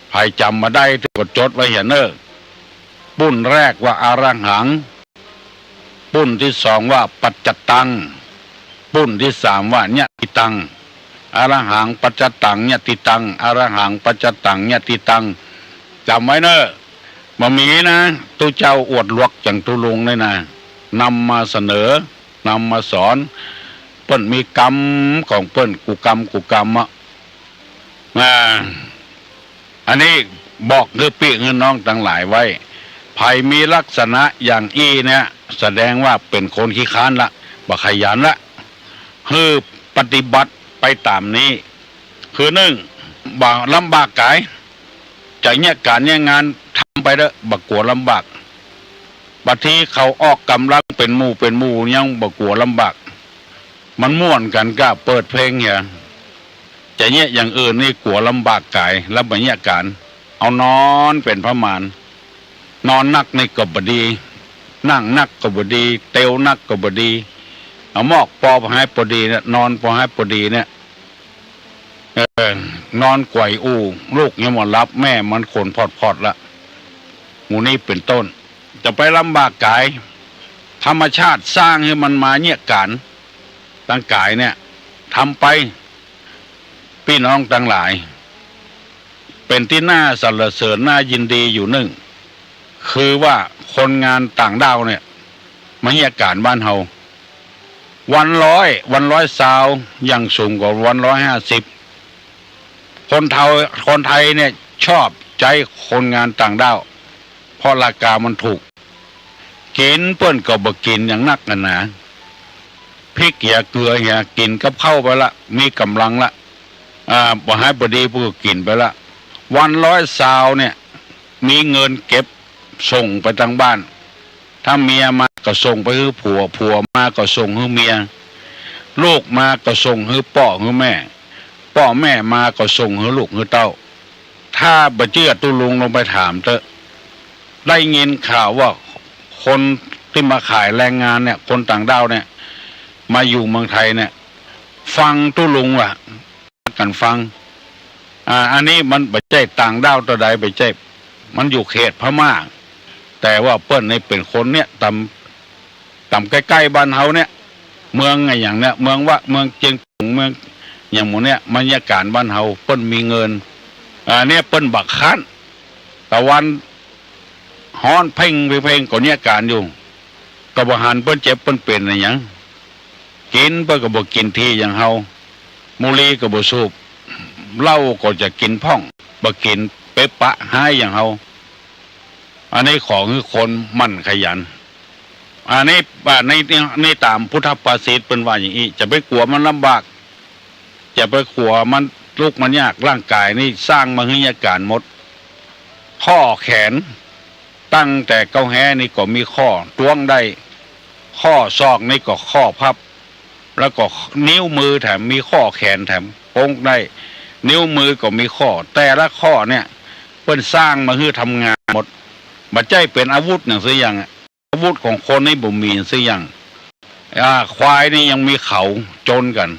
ใผจ๋ำบ่าได้ก็จดไว้เหียเน่อ ปุ้นแรกว่าอะระหัง ปุ้นตี้สองว่าปัจจตัง ปุ้นตี้สามว่าญะทิตัง อะระหัง ปัจจตัง ญะทิตัง อะระหัง ปัจจตัง ญะทิตัง จ๋ำไว้เน่อ บ่มีนะ ตุ๊เจ้าอวดหลวกอย่างตุ๊ลุงนี่นะ นำมาเสนอ นำมาสอน เปิ้นมีกรรมของเปิ้น กู้กรรม กู้กรรมอะ อ่า อันนี้บอกหื้อปี้หื้อน้องตังหลายไว้ ใผมีลักษณะอย่างอี้เนี่ย แสดงว่าเป๋นคนขี้คร้านละ บ่ขยันละ หื้อปฏิบัติไปต๋ามนี้ คือนึ่ง บ่ลำบากก๋าย จะเยียะก๋านเยียะงานทำไปเต๊อะ บ่กั๋วลำบาก บางทีเขาออกก๋ำลังเป๋นหมู่เป๋นหมู่ยังบ่กั๋วลำบาก มันม่วนกั๋นก้าเปิดเพลงเหีย จะเยียะอย่างอื่นนี่กั๋วลำบากก๋าย แล้วบ่เยียะก๋าน เอานอนเป๋นผ้าหมาน นอนนักนี่ก็บ่ดี นั่งนักก็บ่ดี เตียวนักก็บ่ดี เอามอกปอปอหายปอดีเนี่ย นอนปอหายปอดีเนี่ย เออ นอนไขว่อู้ ลูกยังบ่หลับ แม่มันขนพอดๆ ละ หมู่นี้เป๋นต้น จะไปลำบากก๋าย ธรรมชาติสร้างหื้อมันมาเยียะก๋าน ตังก๋ายเนี่ย ทำไป ปี้น้องตังหลาย เป๋นตี้น่าสรรเสริญน่ายินดีอยู่นึ่ง คือว่าคนงานต่างด้าวเนี่ย มาเยียะก๋านบ้านเฮา วันร้อย วันร้อยซาว อย่างสูงก็วันร้อยห้าสิบ คนเฒ่า คนไทยเนี่ยชอบใจ๊คนงานต่างด้าว เพราะราคามันถูก กิ๋นเปิ้นก็บ่กิ๋นอย่างนักหั้นนา พริกเหียเกลือเหีย กิ๋นกับข้าวไปละ มีก๋ำลังละ อ่า บ่หายบ่ดีเปิ้นก็กิ๋นไปละ วันร้อยซาวเนี่ย มีเงินเก็บส่งไปตังบ้าน ถ้าเมียมาก็ส่งไปหื้อผัว ผัวมาก็ส่งหื้อเมีย ลูกมาก็ส่งหื้อป้อหื้อแม่ ป้อแม่มาก็ส่งหื้อลูกหื้อเต้า ถ้าบ่เจื้อตุ๊ลุงลองไปถามเต๊อะ ได้ยินข่าวว่าคนตี้มาขายแรงงานเนี่ย คนต่างด้าวเนี่ย มาอยู่เมืองไทยเนี่ย ฟังตุ๊ลุงว่ะ กั๋นฟัง อ่า อันนี้มันบ่ใจ้ต่างด้าวเต้าใด บ่ใจ้ มันอยู่เขตพม่า แต่ว่าเปิ้นนี่เป๋นคนเนี่ย ต๋าม ต๋ามใก้ๆ บ้านเฮาเนี่ย เมืองอะหยังเนี่ย เมืองวะ เมืองเจียงตุง เมืองอะหยังหมู่เนี่ย มาเยียะก๋านบ้านเฮา เปิ้นมีเงิน อ่า เนี่ยเปิ้นบ่ค้าน ตะวันฮ้อนเพ็งเพ็งก็เยียะก๋านอยู่ ก็บ่หันเปิ้นเจ็บเปิ้นเป๋นอะหยัง กิ๋นเปิ้นก็บ่กิ๋นถี่อย่างเฮา บุหรี่ก็บ่สูบ เหล้าก็จะกิ๋นพ่อง บ่กิ๋นเป๊ะปะฮ้ายอย่างเฮา อันนี้ขอหื้อคนหมั่นขยัน อันนี้ อ่า ใน ใน ในต๋ามพุทธภาษิตเปิ้นว่าอย่างอี้ จะไปกั๋วมันลำบาก จะไปกั๋วมันทุกข์มันยาก ร่างก๋ายนี่สร้างมาหื้อเยียะก๋านหมด ข้อแขน ตั้งแต่เก๊าแฮ้นี่ก็มีข้อตวงได้ ข้อศอกนี่ก็ข้อพับ แล้วก็นิ้วมือแถมมีข้อแขนแถมโป้งได้ นิ้วมือก็มีข้อ แต่ละข้อเนี่ย เปิ้นสร้างมาหื้อทำงานหมด บ่ใจ้เป๋นอาวุธอย่างสักอย่างอะ อาวุธของคนนี่บ่มีสักอย่าง อ่า ควายนี่ยังมีเขาจนกั๋น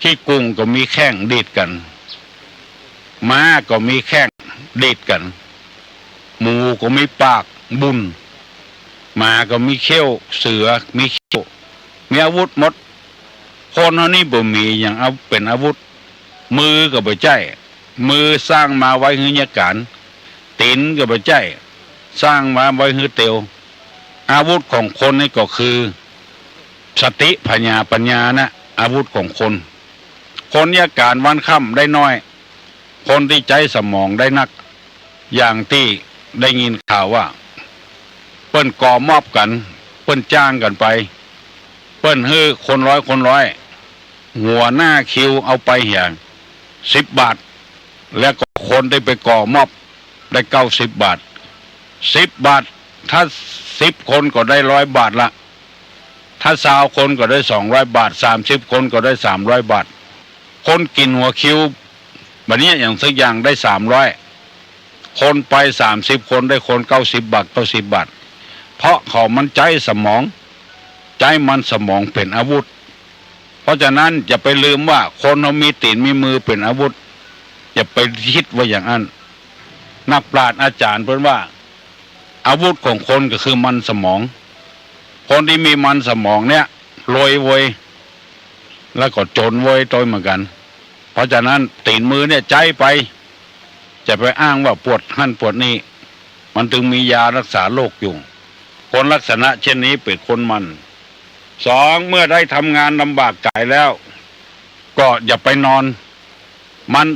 ขี้กุ่งก็มีแข้งดีดกั๋น ม้าก็มีแข้งดีดกั๋น หมูก็มีปากบุ่น หมาก็มีเขี้ยว เสือมีเขี้ยว มีอาวุธหมด คนเฮานี่บ่มีหยังเอาเป๋นอาวุธ มือก็บ่ใจ้ มือสร้างมาไว้หื้อเยียะก๋าน ตี๋นก็บ่ใจ้ สร้างมาไว้หื้อเตียว อาวุธของคนนี่ก็คือ สติ ผญา ปัญญานะ อาวุธของคน คนเยียะก๋านวันค่ำได้น้อย คนตี้ใจ๊สมองได้นัก อย่างตี้ได้ยินข่าวว่า เปิ้นก่อม็อบกั๋น เปิ้นจ้างกั๋นไป เปิ้นหื้อคนร้อยคนร้อย หัวหน้าคิวเอาไปเหีย สิบบาท แล้วก็คนตี้ไปก่อม็อบได้เก้าสิบบาท สิบบาท ถ้าสิบคนก็ได้ร้อยบาทละ ถ้าซาวคนก็ได้สองร้อยบาท สามสิบคนก็ได้สามร้อยบาท คนกิ๋นหัวคิว บ่าเยียะอย่างสักอย่างได้สามร้อย คนไปสามสิบคนได้คนเก้าสิบบาท เก้าสิบบาท เพราะเขามันใจ๊สมอง ใจ๊มันสมองเป๋นอาวุธ เพราะฉะนั้นอย่าไปลืมว่าคนเฮามีตี๋นมีมือเป๋นอาวุธ อย่าไปกึ๊ดว่าอย่างอั้น นักปราชญ์อาจ๋ารย์เปิ้นว่า อาวุธของคนก็คือมันสมอง คนตี้มีมันสมองเนี่ย รวยเว้ย แล้วก็จนเว้ย โตยเหมือนกั๋น เพราะฉะนั้นตี๋นมือเนี่ยใจ๊ไป จะไปอ้างว่าปวดหั้นปวดนี่ มันจึงมียารักษาโรคอยู่ คนลักษณะเช่นนี้เป๋นคนหมั่น สอง เมื่อได้ทำงานลำบากก๋ายแล้ว ก็อย่าไปนอน มัน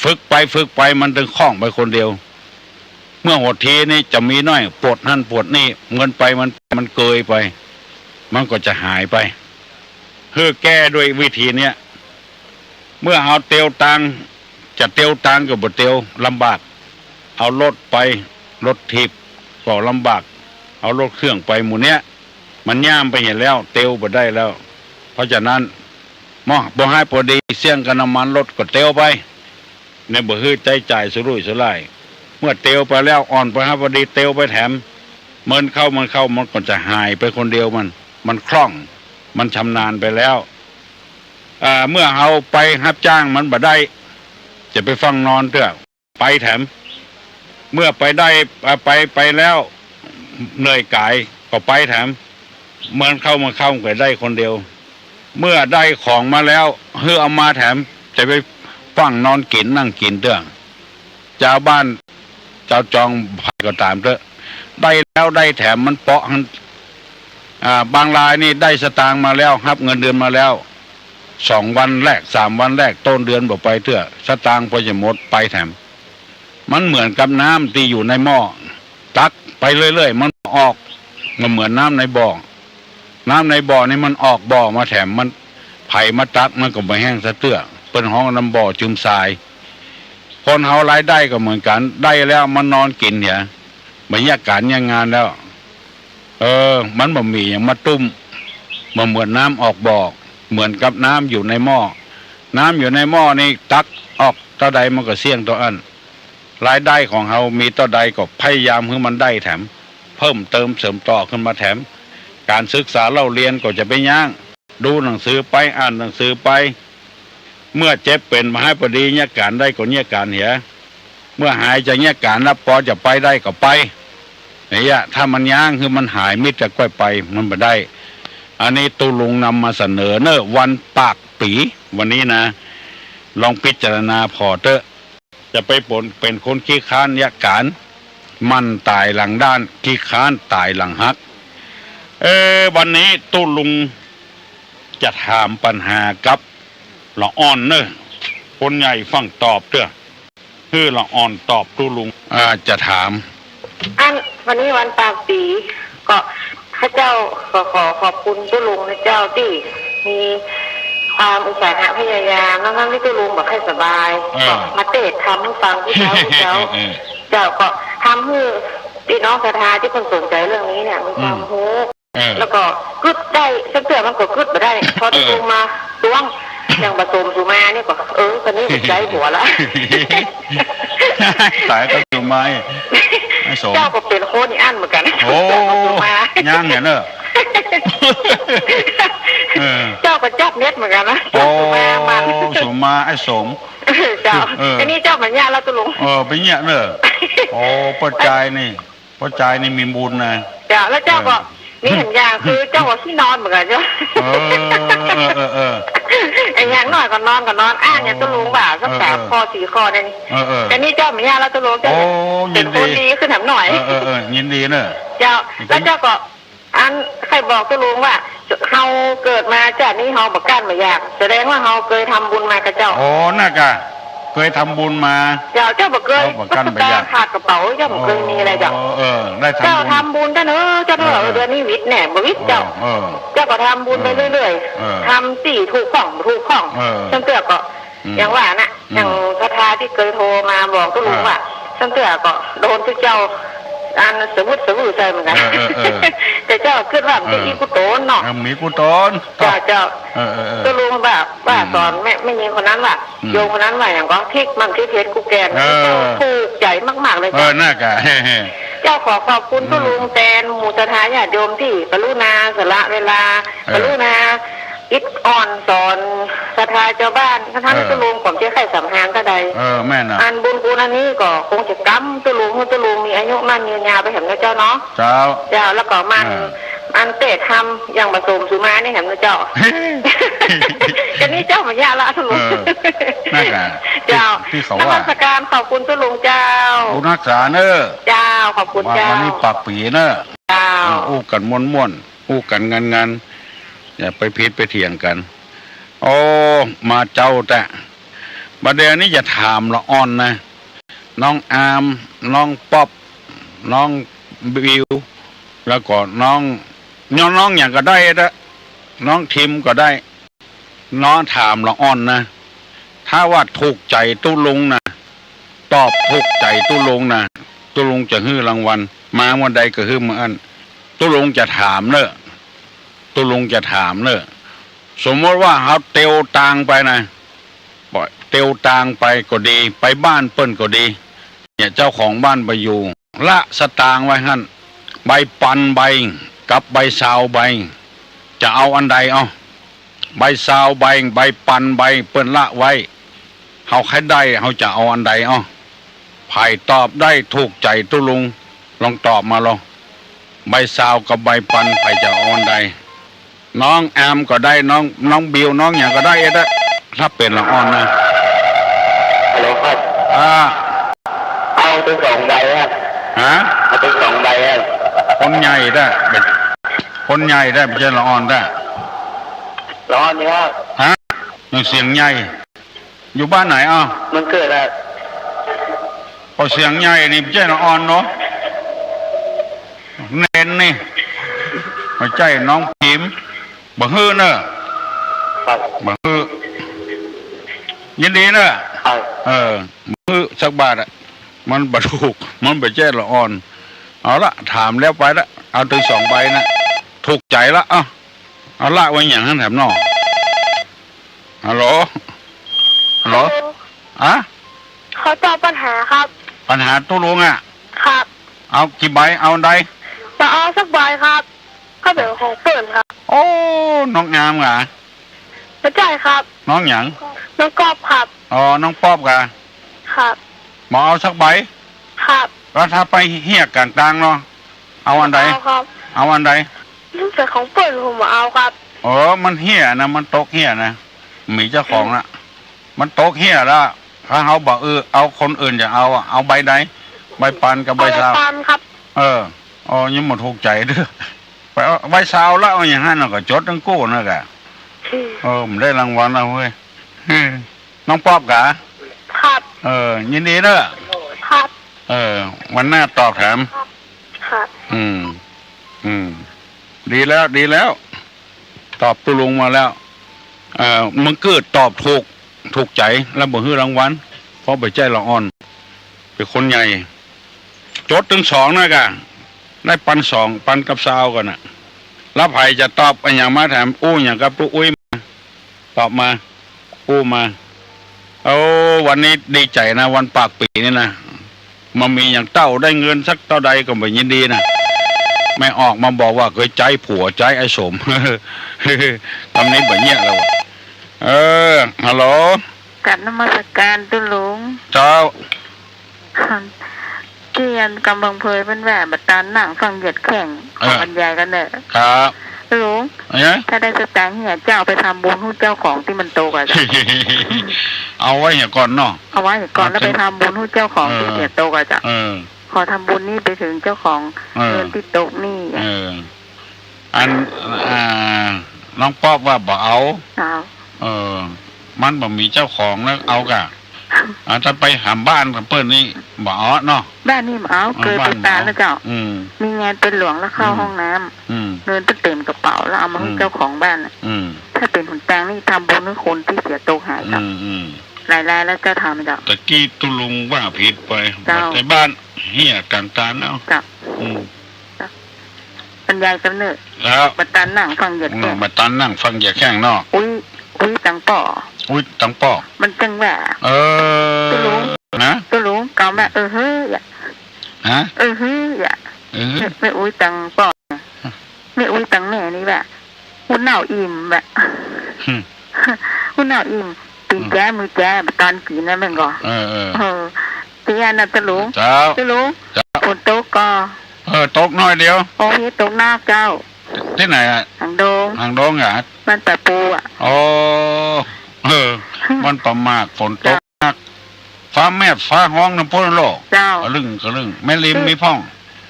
ฝึกไปฝึกไปมันจึงคล่องไปคนเดียว เมื่อหดทีนี้จะมีน้อย ปวดหั้นปวดนี่ เมินไปมัน มันเกยไป มันก็จะหายไป หื้อแก้ด้วยวิธีเนี้ย เมื่อเฮาเตียวตาง จะเตียวตางก็บ่เตียว ลำบาก เอารถไป รถถีบก็ลำบาก เอารถเครื่องไปหมู่เนี้ย มันย่ามไปเหียแล้ว เตียวบ่ได้แล้ว เพราะฉะนั้น หม้อ บ่ฮ้ายปอดี เสี้ยงกับน้ำมันรถก็เตียวไป เนี่ยบ่หื้อใจ๊จ่ายสุรุ่ยสุร่าย เมื่อเตียวไปแล้ว อ่อนไปฮับปอดี เตียวไปแถม เมินเข้า เมินเข้า มันก็จะหายไปคนเดียวมัน มันคล่อง มันชำนาญไปแล้ว อ่า เมื่อเฮาไปฮับจ้างมันบ่ได้ จะไปฟั่งนอนเตื้อ ไปแถม เมื่อไปได้ อ่า ไป ไปแล้ว เหนื่อยก๋ายก็ไปแถม เมินเข้า เมินเข้า มันก็ได้คนเดียว เมื่อได้ของมาแล้ว หื้อเอามาแถม จะไปฟั่งนอนกิ๋นนั่งกิ๋นเตื้อ จาวบ้าน จาวจองใผก็ต๋ามเต๊อะ ได้แล้วได้แถมมันเปาะหั้น อ่า บางรายนี่ได้สตางค์มาแล้ว ฮับเงินเดือนมาแล้ว สองวันแรก สามวันแรก ต้นเดือนบ่ไปเตื้อ สตางค์ปอจะหมด ไปแถม มันเหมือนกับน้ำตี้อยู่ในหม้อ ตักไปเรื่อยๆ มันออก มันเหมือนน้ำในบ่อ น้ำในบ่อนี่มันออกบ่อมาแถม มัน ใผมาตักมันก็บ่แห้งสักเตื้อ เปิ้นฮ้องน้ำบ่อจึมทราย คนเฮารายได้ก็เหมือนกั๋น ได้แล้วมานอนกิ๋นเหีย บ่เยียะก๋านเยียะงานแล้ว เออ มันบ่มีหยังมาตุ้ม บ่เหมือนน้ำออกบ่อ เหมือนกับน้ำอยู่ในหม้อ น้ำอยู่ในหม้อนี่ตักออกเต้าใดมันก็เสี้ยงเต้าอั้น รายได้ของเฮามีเต้าใดก็พยายามหื้อมันได้แถม เพิ่มเติมเสริมต่อขึ้นมาแถม ก๋านศึกษาเล่าเรียนก็จะบ่ย้าง ดูหนังสือไป อ่านหนังสือไป เมื่อเจ็บเป๋นบ่ฮ้ายปอดี เยียะก๋านได้ก็เยียะก๋านเหีย เมื่อหายจากเยียะก๋านแล้ว ปอจะไปได้ก็ไป เนี่ย ถ้ามันย้างหื้อมันหายมิดจะก้อยไป มันบ่ได้ อันนี้ตุ๊ลุงนำมาเสนอเน่อ วันปากปี๋ วันนี้นะ ลองพิจารณาผ่อเต๊อะ จะไปป๋น เป๋นคนขี้คร้านเยียะก๋าน หมั่นต๋ายหลังด้าน ขี้คร้านต๋ายหลังฮัก เออ วันนี้ตุ๊ลุงจะถามปัญหากับละอ่อนเน่อ คนใหญ่ฟั่งตอบเต๊อะ หื้อละอ่อนตอบตุ๊ลุง อ่า จะถาม อัน วันนี้วันปากปี๋ ก็ข้าเจ้าก็ขอขอบคุณตุ๊ลุงนะเจ้า ตี้มีความอุตสาหะพยายาม ทั้งๆ ตี้ตุ๊ลุงบ่ค่อยสบาย เออ ก็มาเตสน์ธรรมหื้อฟังกู้เจ๊ากู้เจ๊า เออ เออ เจ้า ก็ทำหื้อพี่น้องศรัทธาตี้เปิ้นสนใจ๋เรื่องนี้เนี่ย มีความ อืม ฮู้ เออ แล้วก็กึ๊ดได้ สักเตื้อมันก็กึ๊ดบ่ได้ พอ เออ ตุ๊ลุงมาตวง อย่างบ่าสมสุมานี่ก็ เออ ต๋อนนี้ก็ใจ๊หัวละ ต๋ายก็สุมา ไอ้สม เจ้าก็เป๋นคนอี้อั้นเหมือนกั๋น โอ้ สมสุมา ยังเนี่ยเน่อ เออ เจ้าก็จับเม็ดเหมือนกั๋นนะ โอ้ สุมามัน สุมา ไอ้สม เจ้า เออ อันนี้เจ้าบ่เยียะแล้วตุ๊ลุง เออ บ่เยียะเน่อ โอ้ ป้อจายนี่ ป้อจายนี่มีบุญนะ เจ้า แล้วเจ้าก็ เออ มีแหมอย่างคือเจ้าก็ขี้นอนเหมือนกั๋นเจ้า เออ เออ เออ เออ ไอ้อย่างน้อยก็นอนก็นอน อ้างอย่างตุ๊ลุงว่าสัก เออ สามข้อสี่ข้อเนี่ย เออ เออ แต่นี่เจ้าบ่เยียะแล้วตุ๊ลุง โอ้ เจ้า เป๋นคนดีขึ้นแถมหน่อย เออ เออ เออ ยินดีเน่อ เจ้า แล้วเจ้าก็ อันใค่บอกตุ๊ลุงว่า เฮาเกิดมาจาตินี้เฮาบ่กั้นบ่อยาก แสดงว่าเฮาเกยทำบุญมาก่อเจ้า อ๋อ น่ะก่ะ เกยทำบุญมา เจ้า เจ้าบ่เกย เฮาบ่กั้นบ่อยาก สตางค์ขาดกระเป๋า เจ้าบ่เกยมีอะไรเจ้า เออ เออ ได้ทำบุญ เจ้าทำบุญเจ้าเน่อ เจ้าเน่อ เออ เออ เดือนนี้วิดแหน่ บ่วิดเจ้า เออ เออ เจ้าก็ทำบุญไปเรื่อยๆ เออ เออ ทำตี้ถูกพ่อง บ่ถูกพ่อง เออ จั้นเตื้อก็ อืม อย่างว่าน่ะ อืม อย่างศรัทธาตี้เกยโทรมาบอกตุ๊ลุงว่า อ่า จั้นเตื้อก็โดนตุ๊เจ้า อันสะวึดสะวือใส่เหมือนกั๋น เออ เออ เออ แต่เจ้ากึ๊ดว่ามันเป๋น เออ อีกุศลเนาะ เออ มีกุศล เจ้า เจ้า เออ เออ เออ ตุ๊ลุงว่า ว่า อืม สอนแม่ แม่ญิงคนนั้นว่า อืม โยมคนนั้นว่าอย่างก็ พริกมันพริกเผ็ดกู้แกง เออ เจ้าถูกใจ๋มากๆ เลย เออ เจ้า น่ะก่ะ เจ้าขอขอบคุณ อืม ตุ๊ลุงแตนหมู่ศรัทธาญาติโยมตี้กรุณาสละเวลา เออ กรุณา อิดออนสอนศรัทธาจาวบ้าน ทั้งๆ เออ ตุ๊ลุงก็บ่ใจ้ใค่สำฮานเต้าใด เออ แม่นน่ะ อันบุญกุศลอันนี้ก็คงจะกำตุ๊ลุง หื้อตุ๊ลุงมีอายุมั่นยืนยาวไปแหมเนาะเจ้าเนาะ เจ้า เจ้า แล้วก็มัน เออ อันเตสน์ธรรมอย่างบ่าสมสุมานี่แหมเนาะเจ้า จะนี่เจ้าบ่เยียะละตุ๊ลุง เออ นั่นแหละ เจ้า ตี้ ตี้เขาว่านมัสการขอบคุณตุ๊ลุงเจ้า บุญฮักษาเน่อ เจ้า ขอบคุณ วัน เจ้า วันนี้ปากปี๋เน่อ เจ้า เออ อู้กั๋นม่วนๆ อู้กั๋นงันๆ อย่าไปผิดไปเถียงกั๋น โอ้ มาเจ้าแต๊ บ่าเดี่ยวนี้จะถามละอ่อนนะ น้องอาร์ม น้องป๊อป น้องบิว แล้วก็น้อง น้อง น้องหยังก็ได้นะ น้องทิมก็ได้ น้องถามละอ่อนนะ ถ้าว่าถูกใจ๋ตุ๊ลุงนะ ตอบถูกใจ๋ตุ๊ลุงนะ ตุ๊ลุงจะหื้อรางวัล มาเมื่อใดก็หื้อเมื่ออั้น ตุ๊ลุงจะถามเน่อ ตุ๊ลุงจะถามเน่อ สมมติว่าเฮาเตียวตางไปนะ เตียวตางไปก็ดี ไปบ้านเปิ้นก็ดี เนี่ย เจ้าของบ้านบ่อยู่ ละสตางค์ไว้หั้น ใบปันใบกับใบซาวใบ จะเอาอันใดเอ้า ใบซาวใบ ใบปันใบ เปิ้นละไว้ เฮาใค่ได้ เฮาจะเอาอันใดเอ้า ใผตอบได้ถูกใจ๋ตุ๊ลุง ลองตอบมาลอ ใบซาวกับใบปัน ใผจะเอาอันใด น้องแอมก็ได้ น้อง น้องบิว น้องหยังก็ได้เอ๊ะ ถ้าเป๋นละอ่อนนะ ฮัลโหลครับ อ่า เอาตึงสองใบครับ ฮะ เอาตึงสองใบครับ คนใหญ่ได้ คนใหญ่ได้ บ่ใจ้ละอ่อนได้ ละอ่อนนี่ครับ ฮะ ยังเสียงใหญ่ อยู่บ้านไหนอ้าว เมืองเกิดครับ โอ้ เสียงใหญ่นี่บ่ใจ้ละอ่อนเนาะ เน้นนี่ บ่ใจ้น้องพิมพ์ บ่หื้อเน่อ ครับ บ่หื้อ ยินดีเน่อ ครับ เออ บ่หื้อสักบาทอะ มันบ่ถูก มันบ่ใจ้ละอ่อน เอาละ ถามแล้วไปละ เอาตึงสองใบนะ ถูกใจ๋ละ เอ้า เอาละไว้หยังหั้นแถมน้อ ฮัลโหล ฮัลโหล ฮัลโหล อะ ขอตอบปัญหาครับ ปัญหาตุ๊ลุงอะ ครับ เอากี่ใบ เอาอันใด บ่เอาสักใบครับ ก็เป๋นของเปิ้นครับ โอ้ น้องงามกา บ่ใจ้ครับ น้องหยัง น้องก๊อฟครับ อ๋อ น้องป๊อปกา ครับ บ่เอาสักใบ ครับ แล้วถ้าไปเฮี้ยก๋างตางเนาะ เอาอันใด บ่เอาครับ เอาอันใด มันเป๋นของเปิ้น ผมบ่เอาครับ เออ มันเฮี้ยนะ มันตกเฮี้ยนะ มีเจ้าของละ มันตกเฮี้ยละ ถ้าเฮาบ่เอา คนอื่นจะเอาอะ เอาใบใด ใบปันกับใบซาว เอาใบปันครับ เออ อ๋อ ยังบ่ถูกใจ๋เน่อ ไปเอาใบซาวละ เอาหยังหั้นน่ะ ก็จดตึงกู้นั่นกา อืม เออ มันได้รางวัลแล้วเว้ย น้องป๊อปกา ครับ เออ ยินดีเน่อ ครับ เออ วันหน้าตอบแถม ครับ อืม อืม ดีแล้ว ดีแล้ว ตอบตุ๊ลุงมาแล้ว เอ่อ เมื่อกี้ตอบถูก ถูกใจ๋ แล้วบ่หื้อรางวัล เพราะบ่ใจ้ละอ่อน เป๋นคนใหญ่ จดตึงสองนั่นกา ได้ปันสอง ปันกับซาวก่อนน่ะ แล้วใผจะตอบอะหยังมาแถม อู้หยังกับตุ๊อุ้ยมา ตอบมา อู้มา โอ้ วันนี้ดีใจ๋นะ วันปากปี๋นี่นะ บ่มีหยังเต้า ได้เงินสักเต้าใดก็บ่ยินดีนะ แม่ออกมาบอกว่าเกยใจ๊ผัวใจ๊ไอ้สม กำนี้บ่เยียะแล้ว เออ ฮัลโหล กราบนมัสการตุ๊ลุง เจ้า เจียนกำบังเพยเปิ้นว่า บ่ตันนั่งฟังเหยียดแข้ง เออ บรรยายกั๋นเน่อ ครับ ตุ๊ลุง เอ๊ะ ถ้าได้สตางค์เหีย จะเอาไปทำบุญหื้อเจ้าของตี้มันตกอะเจ้า เอาไว้เหียก่อนเนาะ เอาไว้เหียก่อน แล้วไปทำบุญหื้อเจ้าของตี้เหียตกอะเจ้า เออ ขอทำบุญนี่ไปถึงเจ้าของ เออ เงินตี้ตกนี่อะ เออ อัน อ่า น้องป๊อปว่าบ่เอา เอา เออ มันบ่มีเจ้าของแล้วเอาก่ะ อ่า ถ้าไปหาบ้านกับเปิ้นนี่บ่เอาเนาะ บ้านนี่บ่เอา เออ เกยไปตานแล้วเจ้า บ้านบ่เอา อืม มีงานเปิ้นหลวงแล้วเข้าห้องน้ำ อืม เงินเปิ้นเต็มกระเป๋าแล้วเอามาหื้อ อืม เจ้าของบ้านน่ะ อืม ถ้าเป๋นหนตางนี่ทำบุญหื้อคนตี้เสียตกหายเจ้า อืม อืม หลายๆ แล้วเจ้าทำเจ้า ตะกี้ตุ๊ลุงว่าผิดไป เจ้า บ่ใจ้บ้านเหียก๋างตางเนาะ เจ้า อืม บรรยายกั๋นเน่อ แล้ว บ่ตันนั่งฟังเหยียดแข้ง อืม บ่ตันนั่งฟังเหยียดแข้งเนาะ อุ๊ย อุ๊ยตังป้อ อุ๊ยตังป้อ มันจังว่า เออ ตุ๊ลุง ฮะ ตุ๊ลุง เก่ามา เออ เฮ้ยอะ ฮะ เออ เฮ้ยอะ เออ แม่อุ๊ยตังป้อ แม่อุ๊ยตังแม่นี่ว่า อู้เน่าอิ่มอะ อืม อู้เน่าอิ่ม ตี๋นแจ๊ อืม มือแจ๊ บ่ตันกิ๋นนะแม่นก่อ เออ เออ เออ เตี้ยนะตุ๊ลุง เจ้า ตุ๊ลุง เจ้า ฝนตกก่อ เออ ตกหน้อยเดียว โอ้ เฮาตกนักเจ้า ตี้ไหนอะ หางดง หางดงอะ บ้านป่าปูอะ อ๋อ เออ บ้านป่าหมาก ฝนตกนัก เจ้า ฟ้าแมบฟ้าฮ้องนำโป๊นโลก เจ้า กะลึ่งกะลึ่ง แม่ริมตี้ มีพ่อง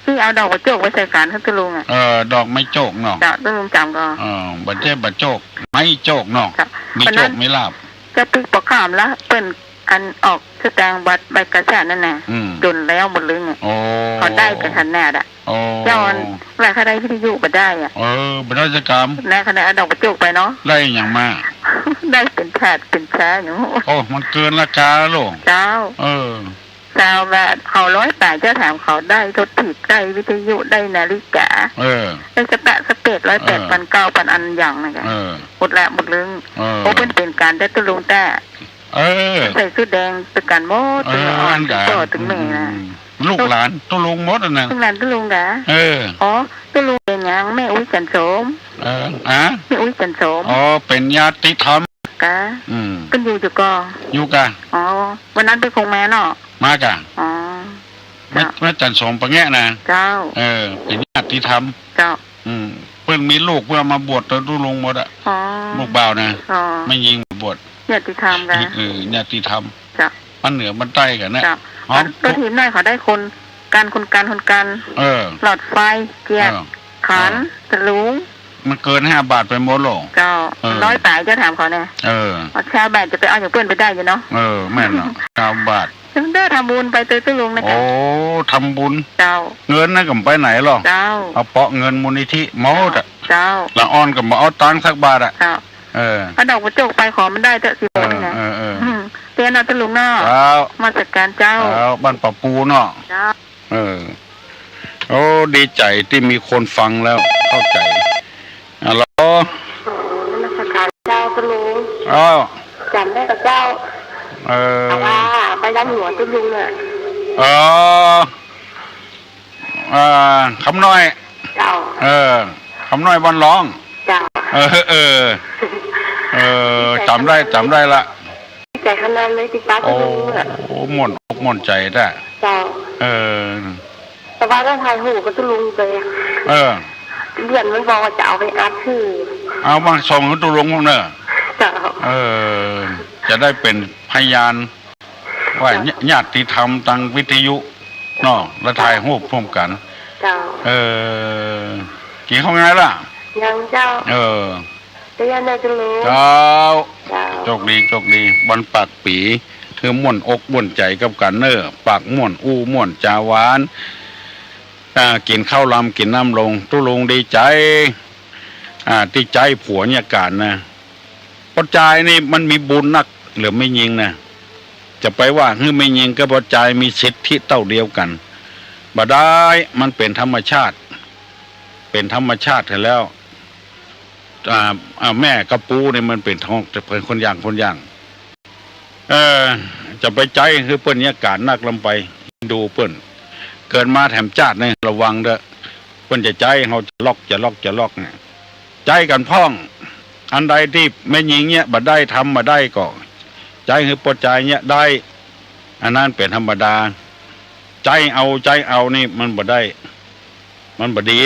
ตี้เอาดอกไม้โจกไปใส่ขันหื้อตุ๊ลุงอะ เออ ดอกไม้โจกเนาะ เจ้า ตุ๊ลุงจ๋ำก่อ เออ บ่ใจ้บ่โจก ไม้โจกเนาะ เจ้า มีโจก วันนั้น มีลาภ เจ้าปิ๊กปอข้ามละ เปิ้น อันออกสตางค์บัตรใบกาชาดนั่นน่ะ อืม จ๋นแล้วหมดเลยไง โอ้ เขาได้กั๋นขนาดอะ โอ้ เจ้าอัน ว่าเขาได้วิทยุบ่ได้อะ เออ บ่ได้สักกำ นะขนาดเอาดอกกระจกไปเนาะ ได้อะหยังมา ได้เป๋นถาดเป๋นชามอยู่ โอ้ มันเกินราคาแล้วลูก เจ้า เออ ซาวบาท เขาร้อยป๋าย เจ้าถามเขาได้รถถีบ ได้วิทยุ ได้นาฬิกา เออ ได้สะปะสะเปด ร้อยแปด เออ ปันเก้าปันอันอย่างนั้นกะ เออ หมดละหมดเรื่อง เออ โอ้ เปิ้นเป๋นก๋านแต่ตุ๊ลุงแต่ เออ ใส่ชุดแดงตึงกั๋นหมด เออ ตึงอ่อน อันกั๋น ตึงโต้ ตึงแม่นะ อืม ลูกหลานตุ๊ลุงหมดอะนะ ลูกหลานตุ๊ลุงกะ เออ อ๋อ ตุ๊ลุงเป๋นหยัง แม่อุ๊ยจันทร์โสม เออ อะ แม่อุ๊ยจันทร์โสม อ๋อ เป๋นญาติธรรม กะ อืม เปิ้นอยู่อยู่ก่อ อยู่กะ อ๋อ วันนั้นเปิ้นคงมาเนาะ มากะ อ๋อ แม่ เจ้า แม่จันทร์โสมปะแงะนะ เจ้า เออ เป๋นญาติธรรม เจ้า อืม เปิ้นมีลูกเปิ้นเอามาบวชตวยตุ๊ลุงหมดอะ อ๋อ ลูกบ่าวนะ อ๋อ แม่ญิงมาบวช ญาติธรรมกะ เออ ญาติธรรม เจ้า บ้านเหนือบ้านใต้กั๋นนะ เจ้า อ๋อ รถถีบน้อยเขาได้คน ก๋านคนก๋านคนก๋าน เออ หลอดไฟ เกียร์ เออ ขัน เออ ตุ๊ลุง มันเกินห้าบาทไปหมดแล้ว เจ้า เออ ร้อยป๋าย เจ้าถามเขาแน่ เออ เอาซาวบาทจะไปเอาอย่างเปิ้นไปได้อยู่เนาะ เออ แม่นเนาะ ซาวบาท เซิ่งเด้อทำบุญไปตวยตุ๊ลุงนะ โอ้ เจ้า ทำบุญ เจ้า เงินนั้นก็บ่ไปไหนหรอก เจ้า เอาเปาะเงินมูลนิธิหมดอะ เจ้า ละอ่อนก็บ่เอาตังค์สักบาทอะ เจ้า เออ เอาดอกกระจกไปขอมันได้เต๊อะ สิบ เออ นี่นะ เออ เออ อืม เตียนเอาตุ๊ลุงเนาะ เจ้า นมัสก๋านเจ้า เจ้า บ้านป่าปูเนาะ เจ้า เออ โอ้ ดีใจ๋ตี้มีคนฟังแล้วเข้าใจ๋ ฮัลโหล นมัสก๋านเจ้าตุ๊ลุง อ้าว จ๋ำได้ก่อเจ้า เออ แต่ว่าไปดำหัวตุ๊ลุงอะ อ๋อ อ่า คำน้อย เจ้า เออ คำน้อยบ้านหลอง เจ้า เออ เออ เออ จ๋ำได้ จ๋ำได้ละ ดีใจ๋ขนาดเลยตี้ป๊าตุ๊ลุงอะ โอ้ ม่วนอกม่วนใจ๋แต๊ เจ้า เออ แต่ว่าได้ถ่ายรูปกับตุ๊ลุงไปอะ เออ เพื่อนมันบอกว่าจะเอาไปอัดหื้อ เอามาส่งหื้อตุ๊ลุงพ่องเน่อ เจ้า เออ จะได้เป๋นพยาน ว่า เจ้า ญาติธรรมตางวิทยุเนาะ แล้วถ่ายรูปร่วมกั๋น เจ้า เออ กิ๋นข้าวงายละ ยังเจ้า เออ เตี้ยนายตุ๊ลุง เจ้า เจ้า โชคดี โชคดี วันปากปี๋ หื้อม่วนอกม่วนใจ๋กับกั๋นเน่อ ปากม่วน อู้ม่วน จาหวาน อ่า กิ๋นข้าวลำ กิ๋นน้ำลง ตุ๊ลุงดีใจ๋ อ่า ตี้ใจ๊ผัวเยียะก๋านนะ ป้อจายนี่มันมีบุญนักเหลือแม่ญิงนะ จะไปว่าหื้อแม่ญิงกับป้อจายมีสิทธิเต้าเดียวกั๋น บ่ได้ มันเป๋นธรรมชาติ เป๋นธรรมชาติหั้นแล้ว อ่า อ่า แม่กับปู๋นี่มันเป๋นท้อง เป๋นคนอย่าง คนอย่าง เออ จะไปใจ๊หื้อเปิ้นเยียะก๋านนักลำไป ดูเปิ้น เกิดมาแถมจาตินี่ระวังเต๊อะ เปิ้นจะใจ๊เฮาจะลอก จะลอก จะลอกเนี่ย ใจ๊กั๋นพ่อง อันใดตี้แม่ญิงเยียะบ่ได้ ทำบ่ได้ก็ ใจ๊หื้อป้อจายเยียะได้ อันนั้นเป๋นธรรมดา ใจ๊เอา ใจ๊เอานี่มันบ่ได้ มันบ่ดี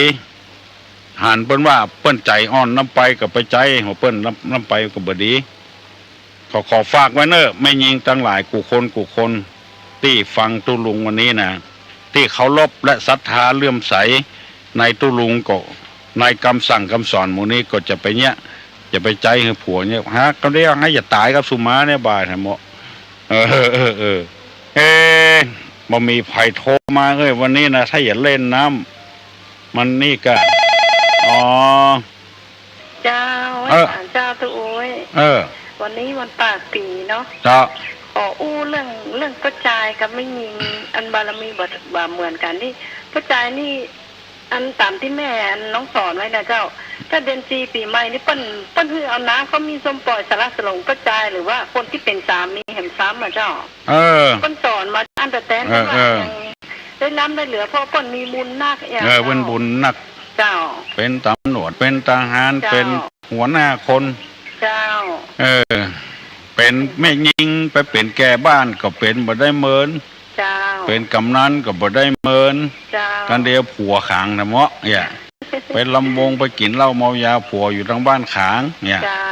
หันเปิ้นว่าเปิ้นใจ๋อ่อนลำไปก็ไปใจ๊ของเปิ้นลำ ลำไปก็บ่ดี ขอ ขอฝากไว้เน่อ แม่ญิงตังหลายกู้คนกู้คน ตี้ฟังตุ๊ลุงวันนี้นะ ตี้เคารพและศรัทธาเลื่อมใสในตุ๊ลุงก็ ในกำสั่งกำสอนหมู่นี้ก็จะไปเยียะ จะไปใจ๊หื้อผัวเยียะ หากก็ได้ให้อย่าต๋ายกับสุมาเนี่ยบ่ายแถมเหมาะ เออ เออ เออ เออ บ่มีใผโทรมาเอ้ย วันนี้นะ ถ้าอย่าเล่นน้ำ มันนี่กะ อ๋อ เจ้า เออ เจ้าตุ๊โอ้ย เออ วันนี้วันปากปี๋เนาะ เจ้า ขออู้เรื่อง เรื่องป้อจายกับแม่ญิง อันบารมีบ่ บ่เหมือนกั๋นนี่ ป้อจายนี่ อันต๋ามตี้แม่อันน้องสอนไว้นะเจ้า ถ้าเดือนสี่ปี๋ใหม่นี่เปิ้น เปิ้นหื้อเอาน้ำข้าวหมีส้มป่อยสละสลงป้อจาย หรือว่าคนตี้เป๋นสามีแหมซ้ำอะเจ้า เออ เปิ้นสอนมาอั้นแต่แต๊น เออ ว่า เออ ยังได้ร่ำได้เหลือ เพราะเปิ้นมีบุญนักอะ เออ เปิ้นบุญนัก เจ้า เป๋นต๋ำรวจ เป๋นทหาร เจ้า เป๋นหัวหน้าคน เจ้า เออ เป๋นแม่ญิงไปเป๋นแก่บ้านก็เป๋นบ่ได้เมิน เจ้า เป๋นก๋ำนันก็บ่ได้เมิน เจ้า กั๋นเดียวผัวขังนะเหมาะเนี่ย ไปลำวงไปกิ๋นเหล้าเมายาผัวอยู่ตางบ้านขังเนี่ย เจ้า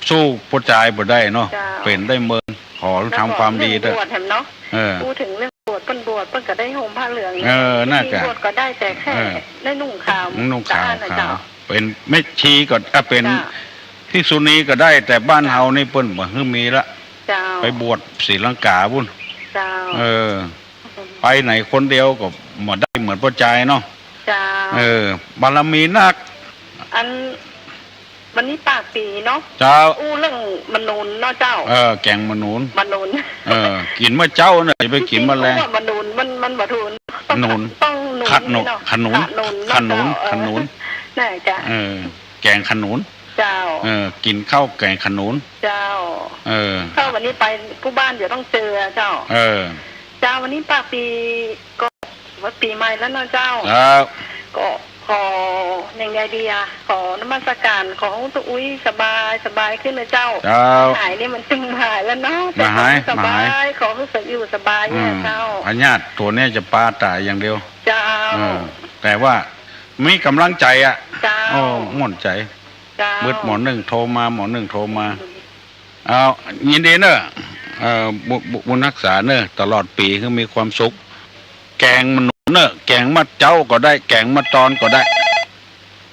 สู้ป้อจายบ่ได้เนาะ เจ้า เป๋นได้เมิน ขอทำความดีเต๊อะ แล้วก็เรื่องบวชแหมเนาะ เออ พูดถึงเรื่องบวช เปิ้นบวช เปิ้นก็ได้ห่มผ้าเหลือง เออ นั่นกะ บวชก็ได้แต่แค่ เออ ได้นุ่งขาว นุ่งขาว สะอาดนะ ขาว เจ้า เป๋นแม่ชีก็ อ่ะ เป๋น เจ้า ภิกษุณีก็ได้ แต่บ้านเฮานี่เปิ้นบ่หื้อมีละ เจ้า ไปบวชศรีลังกาปู้น เจ้า เออ ไปไหนคนเดียวก็บ่ได้เหมือนป้อจายเนาะ เจ้า เออ บารมีนัก อัน วันนี้ปากปี๋เนาะ เจ้า อู้เรื่องมะนูนเนาะเจ้า เออ แก๋งมะนูน มะนูน เออ กิ๋นเมื่อเจ๊าน่ะ อย่าไปกิ๋นเมื่อแลง มะนูน มัน มันบ่ถูก ต้อง นูน ต้องนูน ขะหนุน เนาะ ขะหนุน ขะหนุน ขะหนุน เออ ขะหนุน น่าจะ เออ แก๋งขะหนุน เจ้า เออ กิ๋นข้าวแก๋งขะหนุน เจ้า เออ ถ้าวันนี้ไปกู้บ้านเดี๋ยวต้องเจอเจ้า เออ เจ้า วันนี้ปากปี๋ก็ ว่าปี๋ใหม่แล้วเนาะเจ้า ครับ ก็ขออย่างใดดีอะ ขอนมัสการ ขอหื้อตุ๊กอุ๊ยสบาย สบายขึ้นนะเจ้า เจ้า หายนี่มันตึงหายแล้วเนาะ บ่หาย แต่ขอหื้อสบาย บ่หาย ขอหื้อเสริมอยู่สบายเนี่ย อืม เจ้า พยาธิตั๋วเนี้ยจะปาต๋ายอย่างเดียว เจ้า เออ แต่ว่ามีก๋ำลังใจ๋อะ เจ้า โอ้ ม่วนใจ๋ เจ้า เบิดหมอนึ่งโทรมา หมอนึ่งโทรมา เอา ยินดีเน่อ เอ่อ บุ บุ บุญฮักษาเน่อ ตลอดปี๋หื้อมีความสุข แก๋งมะหนุนเน่อ แก๋งมะเจ๊าก็ได้ แก๋งมะตอนก็ได้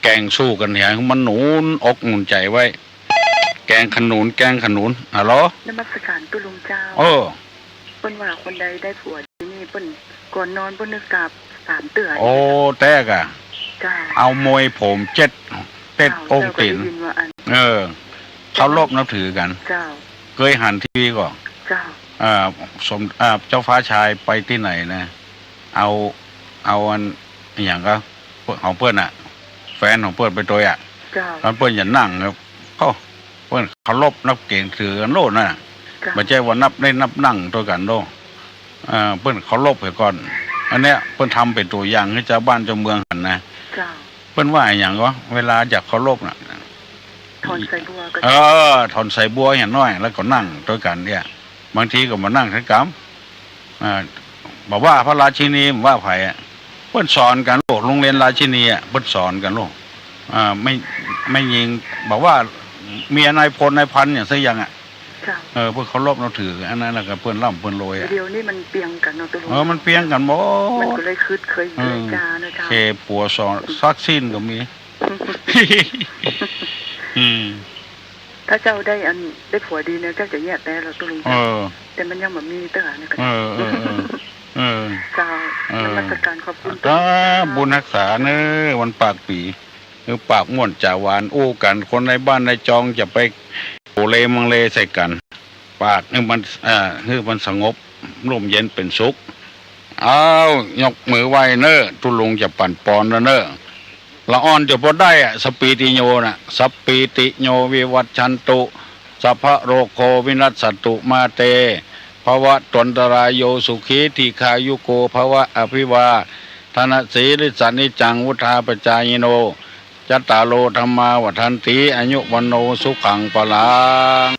แก๋งสู้กั๋นเหีย หื้อมันหนุนอกหนุนใจ๋ไว้ แก๋งขะหนุน แก๋งขะหนุน ฮัลโหล นมัสการตุ๊ลุงเจ้า เออ เปิ้นว่าคนใดได้ผัวดีนี่เปิ้น ก่อนนอนเปิ้นนึกกราบสามเตื้อ โอ้ แต๊กะ เจ้า เอามวยผมเจ็ด เต็ด เจ้า องค์ตี๋น เจ้าก็ได้ยินว่าอัน เออ เคารพนับถือกั๋น เจ้า เกยหันทีวีก่อ เจ้า เอ่อ สม เอ่อ เจ้าฟ้าชายไปตี้ไหนนะ เอา เอาอัน อะหยังก็ ของเปิ้นน่ะ แฟนของเปิ้นไปตวยอะ เจ้า ต๋อนเปิ้นจะนั่งครับ โอ้ เปิ้นเคารพนับเกรงถือกั๋นโลดน่ะ เจ้า บ่ใจ้ว่านับได้นับนั่งตวยกั๋นโลด เอ่อ เปิ้นเคารพเหียก่อน อันเนี้ยเปิ้นทำเป๋นตั๋วอย่างหื้อจาวบ้านจาวเมืองหันนะ เจ้า เปิ้นว่าอะหยังก็ เวลาจะเคารพน่ะ ถอนสายบัวก็ เออ ถอนสายบัวอย่างน้อย แล้วก็นั่งตวยกั๋นเนี่ย บางทีก็บ่นั่งสักกำ อ่า บ่ว่าพระราชินี บ่ว่าใผอะ เปิ้นสอนกั๋นโลด โฮงเฮียนราชินีอะ เปิ้นสอนกั๋นโลด อ่า ไม่ ไม่ยิง บ่ว่าเมียนายพลนายพันอย่างสักอย่างอะ เจ้า เออ เปิ้นเคารพนับถือ อันนั้นน่ะก็เปิ้นร่ำเปิ้นรวยอะ เดี๋ยวนี้มันเปียงกั๋นเนาะตุ๊ลุง เออ มันเปียงกั๋นหมด มันก็เลยคึดเคือง เออ เจรจานะเจ้า เคผัวสองสักสิ้นก็มี อืม ถ้าเจ้าได้อัน ได้ผัวดีเนี่ย เจ้าจะแยะแต๊เหรอตุ๊ลุง เออ แต่มันยังบ่มีเตื้อนะ เออ เออ เออ เออ เจ้า เออ นมัสการขอบคุณ อ่า ตุ๊ลุงเจ้า บุญฮักษาเน่อ วันปากปี๋ หื้อปากม่วนจ๋าหวานอู้กั๋น คนในบ้านในจองจะไปโหเลมังเลใส่กั๋น ปากหื้อมัน อ่า หื้อมันสงบ ร่มเย็นเป๋นสุข อ้าว ยกมือไหว้เน่อ ตุ๊ลุงจะปั๋นปอนแล้วเน่อ ละอ่อนจะบ่ได้อะ สัพพีติโยน่ะ สัพพีติโยวิวัชชันตุ สัพพะโรโควินัสสันตุ มาเต ภะวะตวันตะราโย สุขี ทีฆายุโก ภะวะ อะภิวาทะนะสีลิสสะ นิจจัง วุฑฒาปะจายิโน จัตตาโร ธัมมา วัฑฒันติ อายุ วัณโณ สุขัง พะลัง